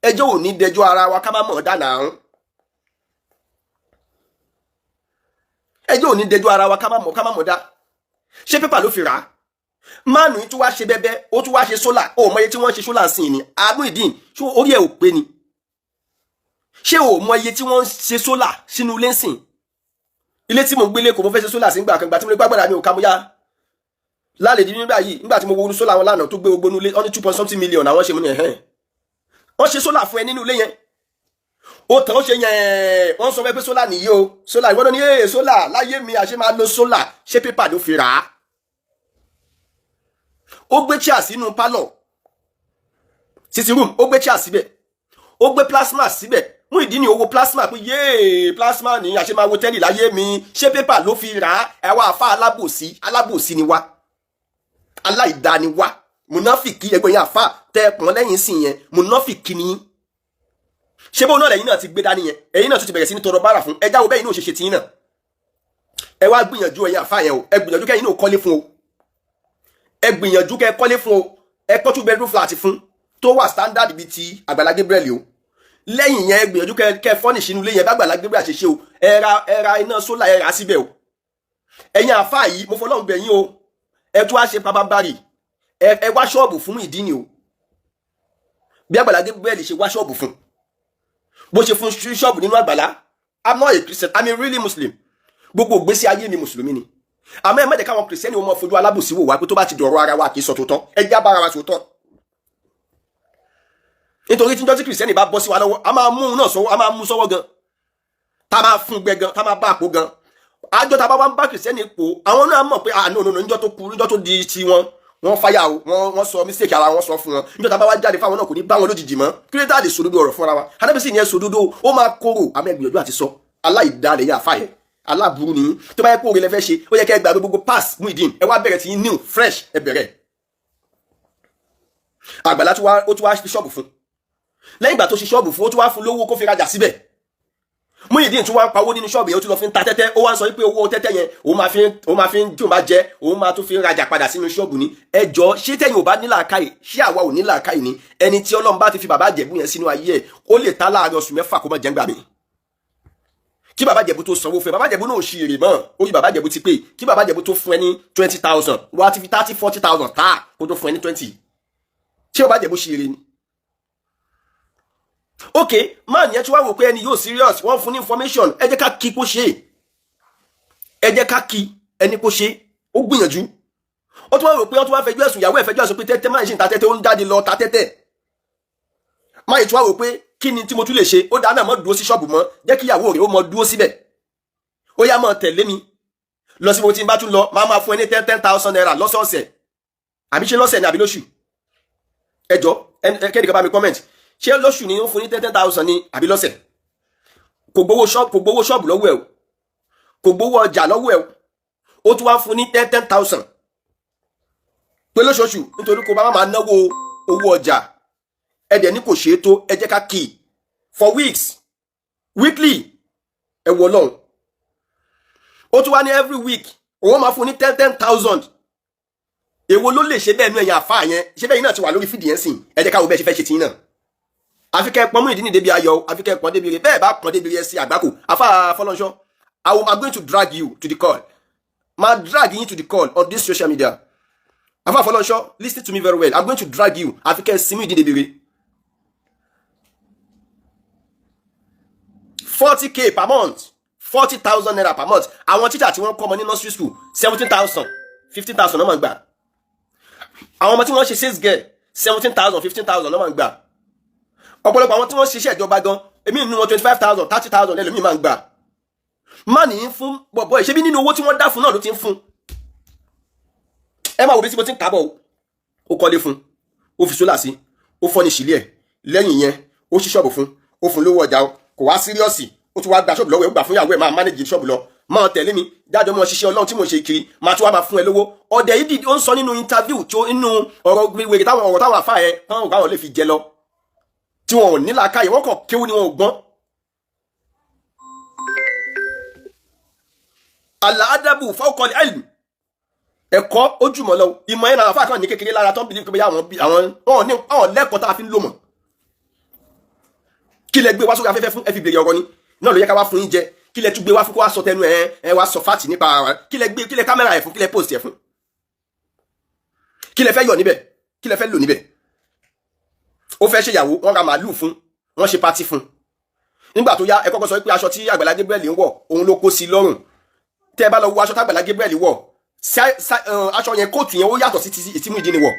Ẹjọ́ ò ní dẹjọ́ ara wa ká má mọ̀ dáná àrùn. Ẹjọ́ ò ní dẹjọ́ ara wa ká má mọ̀ dá. Ṣé paper ló fi rà á? Máàlù yìí tún wá ṣe bẹ́bẹ́, ó tún wá ṣe solar. Ó mọ iye tí wọ́n ṣe solar sí ni? Muyideen, ṣé orí ẹ̀ ò pé ni? Ṣé o mọ iye tí wọ́n ń ṣe solar sínú ilé ńsìn? Ilé tí mò ń gbélé kò, mo fẹ́ ṣe solar sí gbà kan, gbà tí mo lè gbàgbàdà mi ò ká mo yá lálẹ́ di nígbà yìí. Nígbà tí mo wo solar wọn lánàá tó gbé gbogbo nulé, wọ́n ní 2 point something million àwọn ṣe. Mo ní ẹ̀hẹ́n, wọ́n ṣe solar fún ẹ nínú ilé yẹn, ó tàn, ó ṣe yẹn. Wọ́n sọ pé solar nìyí o, solar ìwọ́n ní ee solar láyé mi, àṣẹ máa lo solar. Ṣé paper ló fi rà á? Ó gbé chair sínú pálọ̀, sitting room, ó gbé chair síbẹ̀, ó gbé plasma síbẹ̀. Muyideen ní owó plasma pé yéé, plasma ní, àṣẹ máa wo tẹ́lì láyé mi. Ṣé paper ló fi rà á? Ẹwà àfa alábòsí, alábòsí ni wá, aláìda ni wá, mùnáfìkì ẹgbẹ́ yẹn. Àfa tẹ pọ́n lẹ́yìn sí yẹn, mùnáfìkì ni. Ṣé bóun náà lẹ́yìn náà ti gbé dání yẹn, ẹ̀yin náà tún ti bẹ̀rẹ̀ sí ní tọrọ bára fún ẹjá wo bẹ́ẹ̀ náà ṣe ṣe tiyín náà. Ẹ wá gbìyànjú, ẹ̀yin àfa yẹn o, ẹ gbìyànjú kẹ́yìn náà kọ́lé fún o, ẹ gbìyànjú kẹ́ kọ́lé fún o. Ẹ kọ́ two bedroom flat fún tó wà standard bíi ti Àgbàlá Gabriel o. Lẹ́yìn yẹn, ẹ gbìyànjú kẹ́ furnish inú ilé yẹn bá Àgbàlá Gabriel ṣe ṣe o. Ẹ ra iná solar, ẹ rà síbẹ̀ o. Ẹ̀yin àfa yìí, mo fọlọ́run bẹ̀ yín o. Ẹ tún wá ṣe pabambarì, ẹ wá ṣọ́ọ̀bù fún Muyideen o. Bí Àgbàlá Gabriel ṣe wá ṣọ́ọ̀bù fún, bó ṣe fún ṣọ́ọ̀bù nínú Àgbàlá. I'm not a Christian, I'm a really Muslim. Gbogbo ìgbésí ayé mi, mùsùlùmí ni. Àmọ́ ẹ má jẹ́ káwọn Christian wọn fojú alábòsí wò wá pé tó bá ti dọ̀rọ̀ ara wa, kì í sọ tòótọ́. Ẹ já bára wa sòótọ́, nítorí tí njọ́ tí Christian bá bọ́ sí wa lọ́wọ́, a máa mú un náà sọ́wọ́, a máa mú sọ́wọ́ gan, tá a máa fún gbẹ gan, tá a máa bá àpò gan. Àjọ tá a bá wá ń bá Christian pò, àwọn náà mọ̀ pé, ah, no, no, no, níjọ́ tó kú, níjọ́ tó di ti wọn, wọ́n fáyà o, wọ́n sọ mistake ara wọn sọ fún wọn. Níjọ́ tá a bá wá jáde fáwọn náà, kò ní bá wọn lójijì mọ́. Kí ló dé tá a lè sòdodo ọ̀rọ̀ fúnra wa? Anábìsí ni ẹ sòdodo, ó máa kóró. Àmọ́ ẹ gbìyànjú àti sọ. Aláìdálẹ̀ yà fàyẹ, aláburú ni. Tó bá yẹ kó oore lẹ fẹ́ ṣe, ó yẹ kẹ́ ẹ gbàgbé gbogbo pass Muyideen, ẹ wá bẹ̀rẹ̀ tí new fresh, ẹ bẹ̀rẹ̀. Àgbàlá ó tún wá fi ṣọ́ọ̀bù fún. Lẹ́yìn ìgbà tó ṣe ṣọ́ọ̀bù fún, ó tún wá fún lówó kó fi rajà síbẹ̀. Muyideen tún wá ń pawó nínú ṣọ́ọ̀bù yẹn, ó tún lọ fi ń ta tẹ́tẹ́. Ó wá ń sọ wípé owó tẹ́tẹ́ yẹn, òun máa fi ń tí òun bá jẹ, òun máa tún fi ń rajà padà sínú ṣọ́ọ̀bù ni. Ẹ jọ, ṣé tẹ́yìn ò bá ní làákàyè, ṣé àwa ò ní làákàyè ni? Ẹni tí Ọlọ́run bá ti fi bàbá Ìjẹ̀bú yẹn sínú ayé ẹ̀, ó lè ta láàárín oṣù 6 kó má jẹ́ ń gbà mí kí bàbá Ìjẹ̀bú tó sanwó fún ẹ. Bàbá Ìjẹ̀bú náà ò ṣì èrè mọ́, ó yí bàbá Ìjẹ̀bú ti pé kí bàbá Ìjẹ̀bú tó fún ẹ ní 20,000, wọ́n á ti fi 30, 40,000 tá kó tó fún ẹ ní 20. Ṣé bàbá Ìjẹ̀bú ṣì èrè ni? Ok, man yẹn tí wàá wò pé ẹni yóò serious, wọ́n fún ní information. Ẹ jẹ́ ká kí kó ṣe, ẹ jẹ́ ká kí ẹni kó ṣe, ó gbìyànjú. Ó tún wá rò pé ó tún wá fẹjọ́ ẹ̀sùn ìyàwó ẹ̀, fẹjọ́ ẹ̀sùn pé tẹ́tẹ́ máa ń ṣe ń ta tẹ́tẹ́, ó ń jáde lọ ta tẹ́tẹ́. Máa yìí tún wá rò pé kí ni tí mo tún lè ṣe? Ó dáná mọ́ dúró sí ṣọ́ọ̀bù mọ́, jẹ́ kí ìyàwó rẹ̀ ó mọ dúró síbẹ̀. Ó yá, mọ́ tẹ̀lé mi lọ sí mo tí n bá tún lọ, máa fún ẹ ní 10,000 naira lọ́sọ̀ọ̀sẹ̀. Àbí ṣé lọ́sẹ̀ ni àbí lóṣù? Ẹ jọ, kẹ́nìkan bá mi comment, ṣé lóṣù ni ó fún ní 10,000 ni àbí lọ́sẹ̀? Kò gbowó ṣọ́ọ̀bù, kò gbowó ṣọ́ọ̀bù lọ́wọ́ ẹ̀ o, kò gbowó ọjà lọ́wọ́ ẹ̀ o. Ó tún wá fún ní 10,000 pé lóṣooṣù, nítorí kó bá máa náwó owó ọjà. Ẹ dẹ̀ ní kò ṣeé tó. Ẹ jẹ́ ká kì í for weeks, weekly. Ẹ wọ lọ́hùn, ó tún wá ní every week òun máa fún ní 10,000. Èwo ló lè ṣe bẹ́ẹ̀ nú ẹ̀yìn àfa yẹn? Ṣé bẹ́ẹ̀ yín náà ti wà lórí fídíò yẹn sìn? Ẹ jẹ́ ká wo bẹ́ẹ̀ ṣe fẹ́ ṣe tiyín náà. Àfi kẹ́ ẹ pọ́n Muyideen débi ayọ̀, àfi kẹ́ ẹ pọ́n débi rẹ̀. Bẹ́ẹ̀ bá pọ́n débi rẹ̀ sí àgbákò. Àfa Fọlọ́nṣọ́, I am going to drag you to the call, ma drag you to the call on this social media. Àfa Fọlọ́nṣọ́, listen to me very well, I'm going to drag you. Àfi kẹ́ ẹ sin Muyideen débi rẹ̀. 40K per month, ₦40,000 per month. Àwọn teacher tí wọ́n kọ́ ọmọ ní nursery school, 17,000, 15,000 náà máa ń gbà. Àwọn ọmọ tí wọ́n ṣe sales girl, 17,000, 15,000 náà máa ń gbà. Ọ̀pọ̀lọpọ̀ àwọn tí wọ́n ṣiṣẹ́ ìjọba gan, èmi nínú wọn, 25,000, 30,000 lẹ́lòmíì máa ń gbà. Má ní fún bọ̀bọ̀ ẹ̀, ṣé bí nínú owó tí wọ́n dá fún náà ló ti ń fún. Ẹ máa wo bí tí mo ti ń kábọ̀ o. Ó kọ́lé fún, ó fi solar sí, ó furnish ilé ẹ̀. Lẹ́yìn yẹn, ó ṣí ṣọ́ọ̀bù fún, ó fún lówó ọjà o. Kò wá serious, ó tún wá gba ṣọ́ọ̀bù lọ́wọ́ ẹ̀, ó gbà fún ìyàwó ẹ̀, máa manage ṣọ́ọ̀bù lọ, máa tẹ̀lé mi dájọ́, mọ́ ṣiṣẹ́ Ọlọ́run tí mo ṣe kiri, máa tún wá máa fún ẹ lówó. Ọ̀dẹ̀ yìí ó ń sọ nínú interview tí ó nínú ọ̀rọ̀ wèrè táwọn ọ̀rọ̀ táwọn àfa ẹ̀ táwọn ọ̀gá wọn lè fi jẹ lọ, tí wọn ò ní làákàyè, wọn kàn kéwú ni, wọn ò gbọ́n. Al-adabu fawqa al-ilm, ẹ̀kọ́ ojúmọ̀ lọ, ìmọ̀ ẹ̀ náà àfa kan ní kékeré lára tó ń bìlí pé àwọn àwọn ní àwọn lẹ́kọ̀ọ́ tá a fi ń lò mọ̀. Kí lẹ gbé wá sórí afẹ́fẹ́ fún? Ẹ fi bèrè ọ̀rọ̀ ni náà ló yẹ ká wá fún yín jẹ. Kí lẹ tún gbé wá fún? Kó wá sọ tẹnu ẹ, ẹ wá sọ fáàtì nípa ara. Kí lẹ gbé, kí lẹ kámẹ́rà ẹ̀ fún? Kí lẹ post ẹ̀ fún? Kí lẹ fẹ́ yọ níbẹ̀? Kí lẹ fẹ́ lò níbẹ̀? Ó fẹ́ ṣèyàwó, wọ́n ra màálù fún, wọ́n ṣe party fún. Nígbà tó yá, ẹ kọ́kọ́ sọ pé aṣọ tí Àgbàlá Gabriel ń wọ̀, òun ló kó sí lọ́rùn. Tẹ́ ẹ bá lọ wo aṣọ tágbàlá Gabriel wọ̀, aṣọ yẹn, kóòtù yẹn, ó yàtọ̀ sí ti Muyideen wọ̀.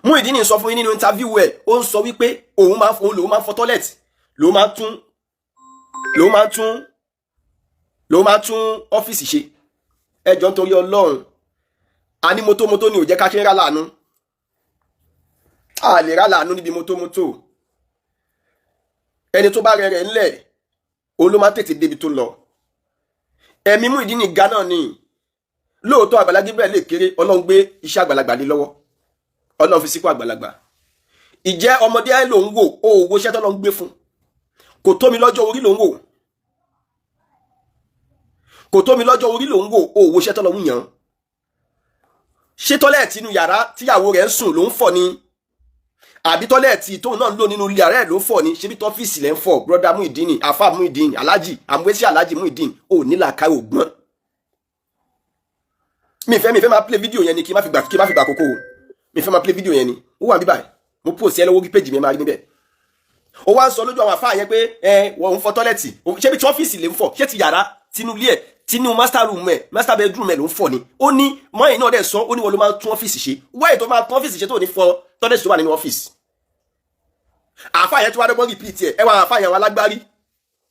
Muyideen sọ fún yín nínú interview ẹ̀, ó ń sọ wípé òun máa òun lòun máa ń fọ toilet, lòun máa tún ọ́fíìsì ṣe. Ẹ jọ̀ọ́, nítorí Ọlọ́run, a ní mọ́tòmọ́tò ni ò jẹ́ ká ṣe ń rà láàánú. A lè rà láàánú níbi mọ́tòmọ́tò. Ẹni tó bá rẹ̀ rẹ̀ ńlẹ̀, òun ló máa tètè débi tó lọ. Ẹ̀mí Muyideen ga náà ni lóòótọ́. Àgbàlá Gabriel lè kéré, Ọlọ́run gbé iṣẹ́ àgbàlagbà lé lọ́wọ́, Ọlọ́run fi sípò àgbàlagbà. Ìjẹ́ ọmọdé ẹ̀ ló ń wò ó, owó iṣẹ́ tọ́lọ́ ń gbé fún. Kò tó mi lọ́jọ́ orí ló ń wò, kò tó mi lọ́jọ́ orí ló ń wò ó, owó iṣẹ́ tọ́lọ́ ń yàn. Ṣé toilet inú yàrá tíyàwó rẹ̀ ń sùn ló ń fọ̀ ni, àbí toilet tóun náà ń lò nínú yàrá ẹ̀ ló ń fọ̀ ni? Ṣebí tọ́fíìsì lẹ́ ń fọ̀? Brother Muyideen, àfa Muyideen, alájì àmúwésí, alájì Muyideen, ò ní làákàyè, ògbọ́n. Mi fẹ́ máa play video yẹn ni, kí má fi gbà kókó o. Mi fẹ́ máa play video yẹn ni, ó wà níbàyìí, mo post ẹ lọ́wọ́ orí page mi, ẹ máa rí níbẹ̀. Ó wá ń sọ lójú àwọn àfáà yẹn pé ẹ wọ́n ń fọ toilet. Ṣé bí tí ọ́fíìsì lè ń fọ̀? Ṣé ti yàrá tinú ilé ẹ̀, tinú master room ẹ̀, master bedroom ẹ̀ ló ń fọ̀ ni? Ó ní mọ́yìn náà dẹ̀ sọ, ó ní wọ́n ló máa ń tún ọ́fíìsì ṣe. Wáyé tó máa tún ọ́fíìsì ṣe tó ní fọ toilet tó wà nínú ọ́fíìsì? Àfáà yẹn tó wá dọ́gbọ́n repeat ẹ̀. Ẹ wá àfáà yẹn, àwọn alágbárí,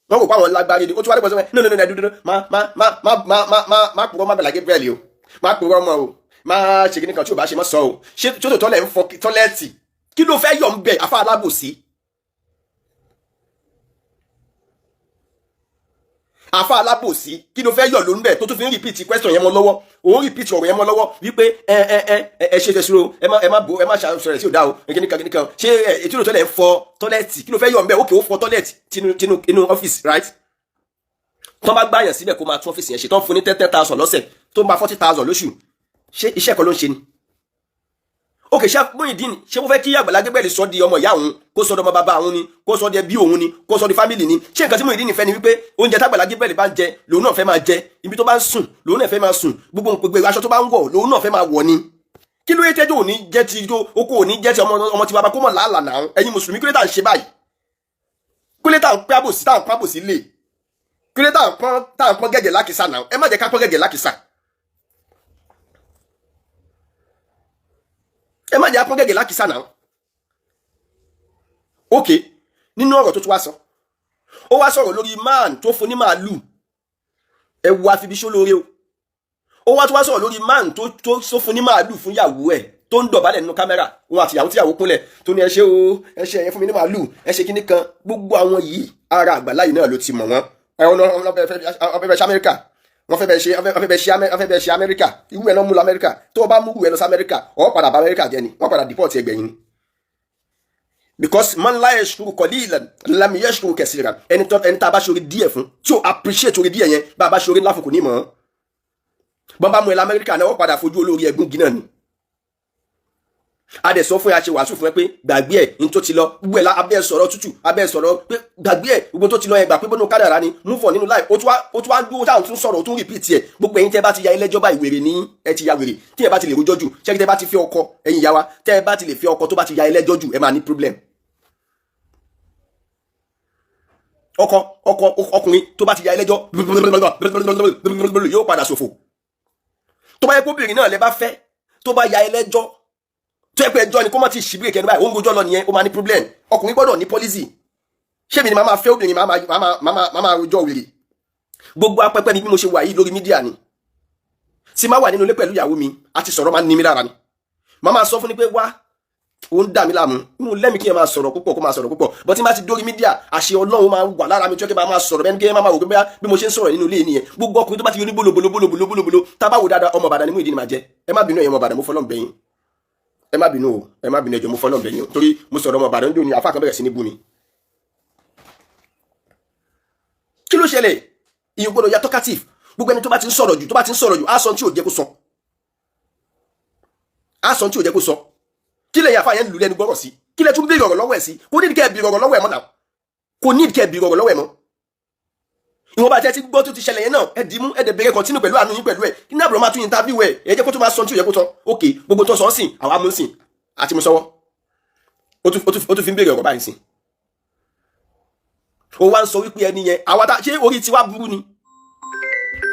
wọ́n kò pa àwọn lágbárí ni. Ó tún wá dọ́gbọ́n sọ pé no, no, no, no, no, má má má má má má má má purọ́ má Àgbàlá Gabriel o, má purọ́ mọ́ o, má ṣe kíní kan tí o bá ṣe mọ́ sọ o. Ṣé tó tó tọ́lẹ̀ ń fọ toilet? Kí ló fẹ́ yọ̀ ń bẹ̀, àfáà alábòsí? Àfa alábòsí, kí ló fẹ́ yọ̀ ló ń bẹ̀ tó tún fi ń repeat question yẹn mọ́ lọ́wọ́? Òun repeat ọ̀rọ̀ yẹn mọ́ lọ́wọ́ wípé ẹ ẹ ẹ ẹ ṣe ṣe sùúrù, ẹ má ẹ má bo, ẹ má ṣàṣọrẹ sí òdà o. Kíní kan kíní kan, ṣé ẹ ètò ìrò tọ́lẹ̀ ń fọ toilet? Kí ló fẹ́ yọ̀ ń bẹ̀? Ókè, ó fọ toilet tinú tinú inú ọ́fíìsì, right? Tọ́ bá gbàyàn síbẹ̀ kó máa tún ọ́fíìsì yẹn ṣe, tọ́ fún ní 10,000 lọ́sẹ̀, tó ń bá 40,000 lóṣù, ṣé iṣẹ́ kan ló ń ṣe ni? Òkè, ṣé Muyideen, ṣé wọ́n fẹ́ kí Àgbàlá Gabriel sọ di ọmọ ìyá òun, kó sọ di ọmọ bàbá òun ni, kó sọ di ẹbí òun ni, kó sọ di family ni? Ṣé nǹkan tí Muyideen fẹ́ ni wípé oúnjẹ tágbàlá Gabriel bá ń jẹ lòun náà fẹ́ máa jẹ, ibi tó bá ń sùn lòun náà fẹ́ máa sùn, gbogbo gbogbo aṣọ tó bá ń wọ̀ lòun náà fẹ́ máa wọ̀ ni? Kí ló yẹ tẹ́jọ́ òní jẹ́ ti tó oko, òní jẹ́ ti ọmọ ọmọ ti bàbá kó mọ̀ làálàá náà? Ẹ̀yin mùsùlùmí, kí ló tà ń ṣe báyìí? Kí ló tà ń pẹ́ àbòsí, tá à ń pọ́n àbòsí lè? Kí ló tà ń pọ́n gẹ̀gẹ̀ lákìsà náà? Ẹ má jẹ́ ká pọ́n gẹ̀gẹ̀ lákìsà. Ẹ má jẹ́ apọ́n gẹ́gẹ́ lákìsà náà. Ok, nínú ọ̀rọ̀ tó tún wá sọ, ó wá sọ̀rọ̀ lórí man tó fún ní màálù. Ẹ wo àfibiṣó lóore o. Ó wá tún wá sọ̀rọ̀ lórí man tó fún ní màálù fún ìyàwó ẹ̀, tó ń dọ̀bálẹ̀ nínú kámẹ́rà, òun àti ìyàwó, tíyàwó kúnlẹ̀, tó ní ẹ ṣé o, ẹ ṣé, ẹ̀yẹ fún mi ní màálù, ẹ ṣe kíní kan. Gbogbo àwọn yìí, ara àgbàlá yìí náà ló ti mọ̀ wọ́n. Wọ́n fẹ́ bẹ ṣe Amẹ́ríkà, wọ́n fẹ́ bẹ ṣe Amẹ́ríkà. Irú ẹ̀ náà mú lọ Amẹ́ríkà. Tó o bá mú irú ẹ̀ lọ sí Amẹ́ríkà, ọ̀ padà bá Amẹ́ríkà jẹ́ ni, wọ́n padà deport ẹgbẹ̀yìn ni, because man la yashkuru qalilan lam yashkuru kasiran. Ẹni tó ẹni tá a bá ṣoore díẹ̀ fún tí o appreciate oore díẹ̀ yẹn, bá a bá ṣoore ńlá fún, kò ní mọ̀ ọ́n. Bọ́n bá mú ẹ lọ Amẹ́ríkà náà, wọ́n padà fojú olórí ẹ̀gún gínà ni. A dẹ̀ sọ fún ẹ, a ṣe wàásù fún ẹ pé gbàgbé ẹ̀, ní tó ti lọ gbogbo ẹ̀ la abẹ́ sọ̀rọ̀ tútù, abẹ́ sọ̀rọ̀ pé gbàgbé ẹ̀, gbogbo tó ti lọ yẹn, gbà pé bónú kádàrá ni, move on nínú láì. Ó tún wá dúró táwọn tún sọ̀rọ̀, ó tún repeat ẹ̀. Gbogbo ẹ̀yin tẹ́ bá ti ya ẹlẹ́jọ́ báyìí, wèrè ní ẹ ti ya wèrè. Tí ẹ bá ti lè rojọ́ jù, ṣé tẹ́ bá ti fi ọkọ, ẹ̀yin ìyá wa, tẹ́ ẹ bá ti lè fi ọkọ tó bá ti ya ẹlẹ́jọ́ jù, ẹ máa ní problem. Ọkọ ọkùnrin tó bá ti ya ẹlẹ́jọ́ yóò padà ṣòfò. Tó bá yẹ kó obìnrin náà lẹ bá fẹ́, tó bá ya ẹlẹ́jọ́, tó yẹ pé ẹjọ́ ni kó má ti ṣì bírèkì ẹni báyìí, ó ń gojọ́ lọ nìyẹn, ó máa ní problem. Ọkùnrin gbọ́dọ̀ ní policy. Ṣé mi ni màá máa fẹ́ obìnrin, màá máa rojọ́ wèrè? Gbogbo apẹpẹ mi bí mo ṣe wà yìí lórí media ni. Tí máa wà nínú ilé pẹ̀lú ìyàwó mi àti sọ̀rọ̀, máa ń ní mi lára ni. Màá máa sọ fún ni pé wá Ó ń dà mí láàmú. Mo lẹ́mi kí ẹ máa sọ̀rọ̀ púpọ̀, kó máa sọ̀rọ̀ púpọ̀, but tí n bá ti dórí media, àṣẹ Ọlọ́run máa wà lára mi tí ó kẹ́ máa sọ̀rọ̀ bẹ́ẹ̀ ni, kí ẹ máa wò pé bí mo ṣe ń sọ̀rọ̀ nínú ilé nìyẹn. Gbogbo ọkùnrin tó bá ti yọ ní bólobólobólobólobóló, tá a bá wò dáadáa, ọmọ Ìbàdàn ni Muyideen máa jẹ. Ẹ má bínú, ẹ̀yin ọmọ Ìbàdàn, mo fọlọ́n bẹ̀yìn. Ẹ má bínú o, ẹ má bínú, ẹjọ́, mo fọlọ́n bẹ̀yìn o, torí mo sọ̀rọ̀ ọmọ Ìbàdàn ń dò ní àfa kan bẹ̀rẹ̀ sí ní bú mi. Kí ló ṣẹlẹ̀? Ìyẹn gbọ́dọ̀ ya talkative. Gbogbo ẹni tó bá ti ń sọ̀rọ̀ jù, tó bá ti ń sọ̀rọ̀ jù, á sọ tí ò jẹ́ kó sọ, á sọ tí ò jẹ́ kó sọ. Kí lè yàfa yẹn lù lẹ́nu gbọ́rọ̀ sí? Kí lè tún béèrè ọ̀rọ̀ lọ́wọ́ ẹ̀ sí? Kò ní kẹ́ ẹ béèrè ọ̀rọ̀ lọ́wọ́ ẹ̀ mọ́ náà. Kò ní kẹ́ ẹ béèrè ọ̀rọ̀ lọ́wọ́ ẹ̀ mọ́. Ìwọ̀n bá tẹ́ ti gbọ́ tó ti ṣẹlẹ̀ yẹn náà, ẹ dì mú, ẹ dẹ̀ bẹ̀rẹ̀ continue pẹ̀lú àánú yín pẹ̀lú ẹ̀. Kí ní àbúrò máa tún interview ẹ̀? Ẹ jẹ́ kó tó máa sọ tí ò yẹ kó sọ. Ok, gbogbo tó sọ ọ́ sìn, àwa mú sìn àti mú sọ́wọ́. Ó tún fi ń béèrè ọ̀rọ̀ báyìí sìn. Ó wá ń sọ wípé ẹni yẹn, àwa tá ṣé orí tiwa burú ni?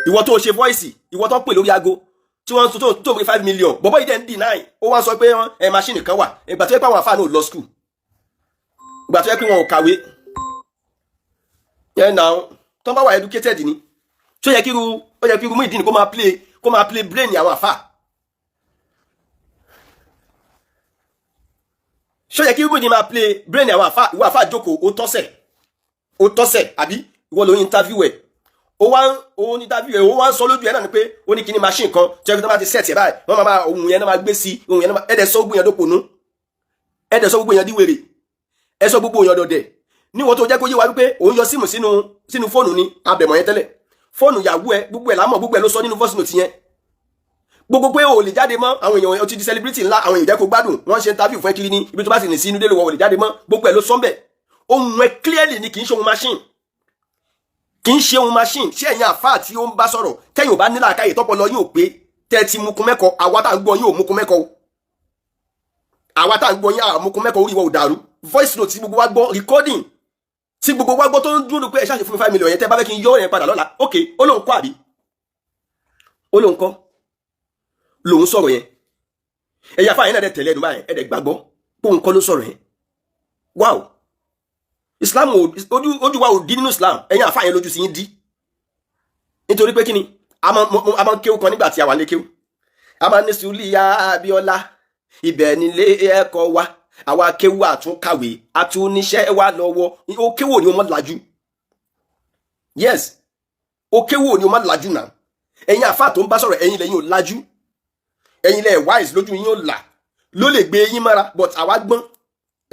Ìwọ tó ṣe voice, ìwọ tó pè lórí aago tí wọ́n tó rí 5 million, bọ̀bọ̀ yìí dẹ̀ ń deny. Ó wá sọ pé ẹ machine kan wà. Ìgbà tó yẹ pé àwọn àfáà náà lọ school, ìgbà tó yẹ pé wọn ò kàwé ẹ náà, tó bá wà educated ni, tó yẹ kí irú ó yẹ kí irú Muyideen kó máa play brain àwọn àfáà. Ṣó yẹ kí irú Muyideen máa play brain àwọn àfáà? Ìwọ àfáà jókòó, ó tọ́sẹ̀, ó tọ́sẹ̀, àbí ìwọ ló ń interview ẹ̀? Ó wá ń ó ní interview ẹ̀, ó wá ń sọ lójú ẹ̀ náà ni pé ó ní kíní machine kan tí ẹgbẹ́ tó bá ti set ẹ̀ báyìí, wọ́n máa ohun yẹn náà máa gbé sí ohun yẹn náà. Ẹ̀dẹ̀ sọ gbogbo yẹn dóponú, ẹ̀dẹ̀ sọ gbogbo yẹn díwèrè, ẹ̀ sọ gbogbo yẹn dọ̀dẹ̀. Níwọ̀n tó jẹ́ kó yé wa wípé òun yọ SIM sínú fóònù ni abẹ̀mọ̀ yẹn tẹ́lẹ̀, fóònù yàwó ẹ, gbogbo ẹ̀ lámọ̀, gbogbo ẹ̀ ló sọ nínú voice note yẹn. Gbogbo pé o lè jáde mọ́, àwọn èèyàn, o ti di celebrity ńlá, àwọn èèyàn jẹ́ kó gbádùn, wọ́n ṣe interview fún ẹ kiri ní ibi tó bá sì ní sí inú délé, wọ́n ò lè jáde mọ́. Gbogbo ẹ̀ ló sọ ńbẹ̀. Ohun ẹ clearly ni, kì í ṣe ohun machine, kì í ṣe ohun machine. Ṣé ẹ̀yin àfáà tí ó ń bá sọ̀rọ̀, tẹ́yìn ò bá nílà káyè tọ́pọ̀ lọ yóò pé tẹ́ ti mukun mẹ́kọ, àwa tá à ń gbọ́ yóò mukun mẹ́kọ, àwa tá à ń gbọ́ yín àmukun mẹ́kọ, orí ìwọ ò dàrú. Voice note tí gbogbo wa gbọ́, recording tí gbogbo wa gbọ́ tó ń dúró pé ẹ ṣáà ṣe fún mi 5 million yẹn, tẹ́ bá fẹ́ kí n yọ yẹn padà lọ́la. Ok, ó lóun kọ́, àbí ó lóun kọ́ lòun sọ̀rọ̀ yẹn? Ẹ̀yà fáyín náà dẹ̀ tẹ̀lé ẹnu báyẹn, ẹ̀dẹ̀ gbàgbọ́ pé òun kọ́ ló sọ̀rọ̀ yẹn. Wow, Islam, ojú wa ò dí nínú Islam. Ẹ̀yin àfáà yẹn lójú sí yín dí, nítorí pé kíni, a máa ń kéwú kan nígbà tí a wà ní kéwú, a máa ní Sùlíyà Abíọ́lá, ibẹ̀ nílé ẹ̀kọ́ wa, àwa kéwú àtúnkàwé àtúníṣẹ́ wa lọ́wọ́. Ó kéwò ni ó mọ̀ lajú. Yes, ó kéwò ni ó mọ̀ lajú náà. Ẹ̀yin àfáà tó ń bá sọ̀rọ̀, ẹ̀yin lẹ́yìn ò lajú, ẹ̀yin lẹ́ wise, lójú yín ó là ló lè gbé yín mọ́ra, but àwa gbọ́n.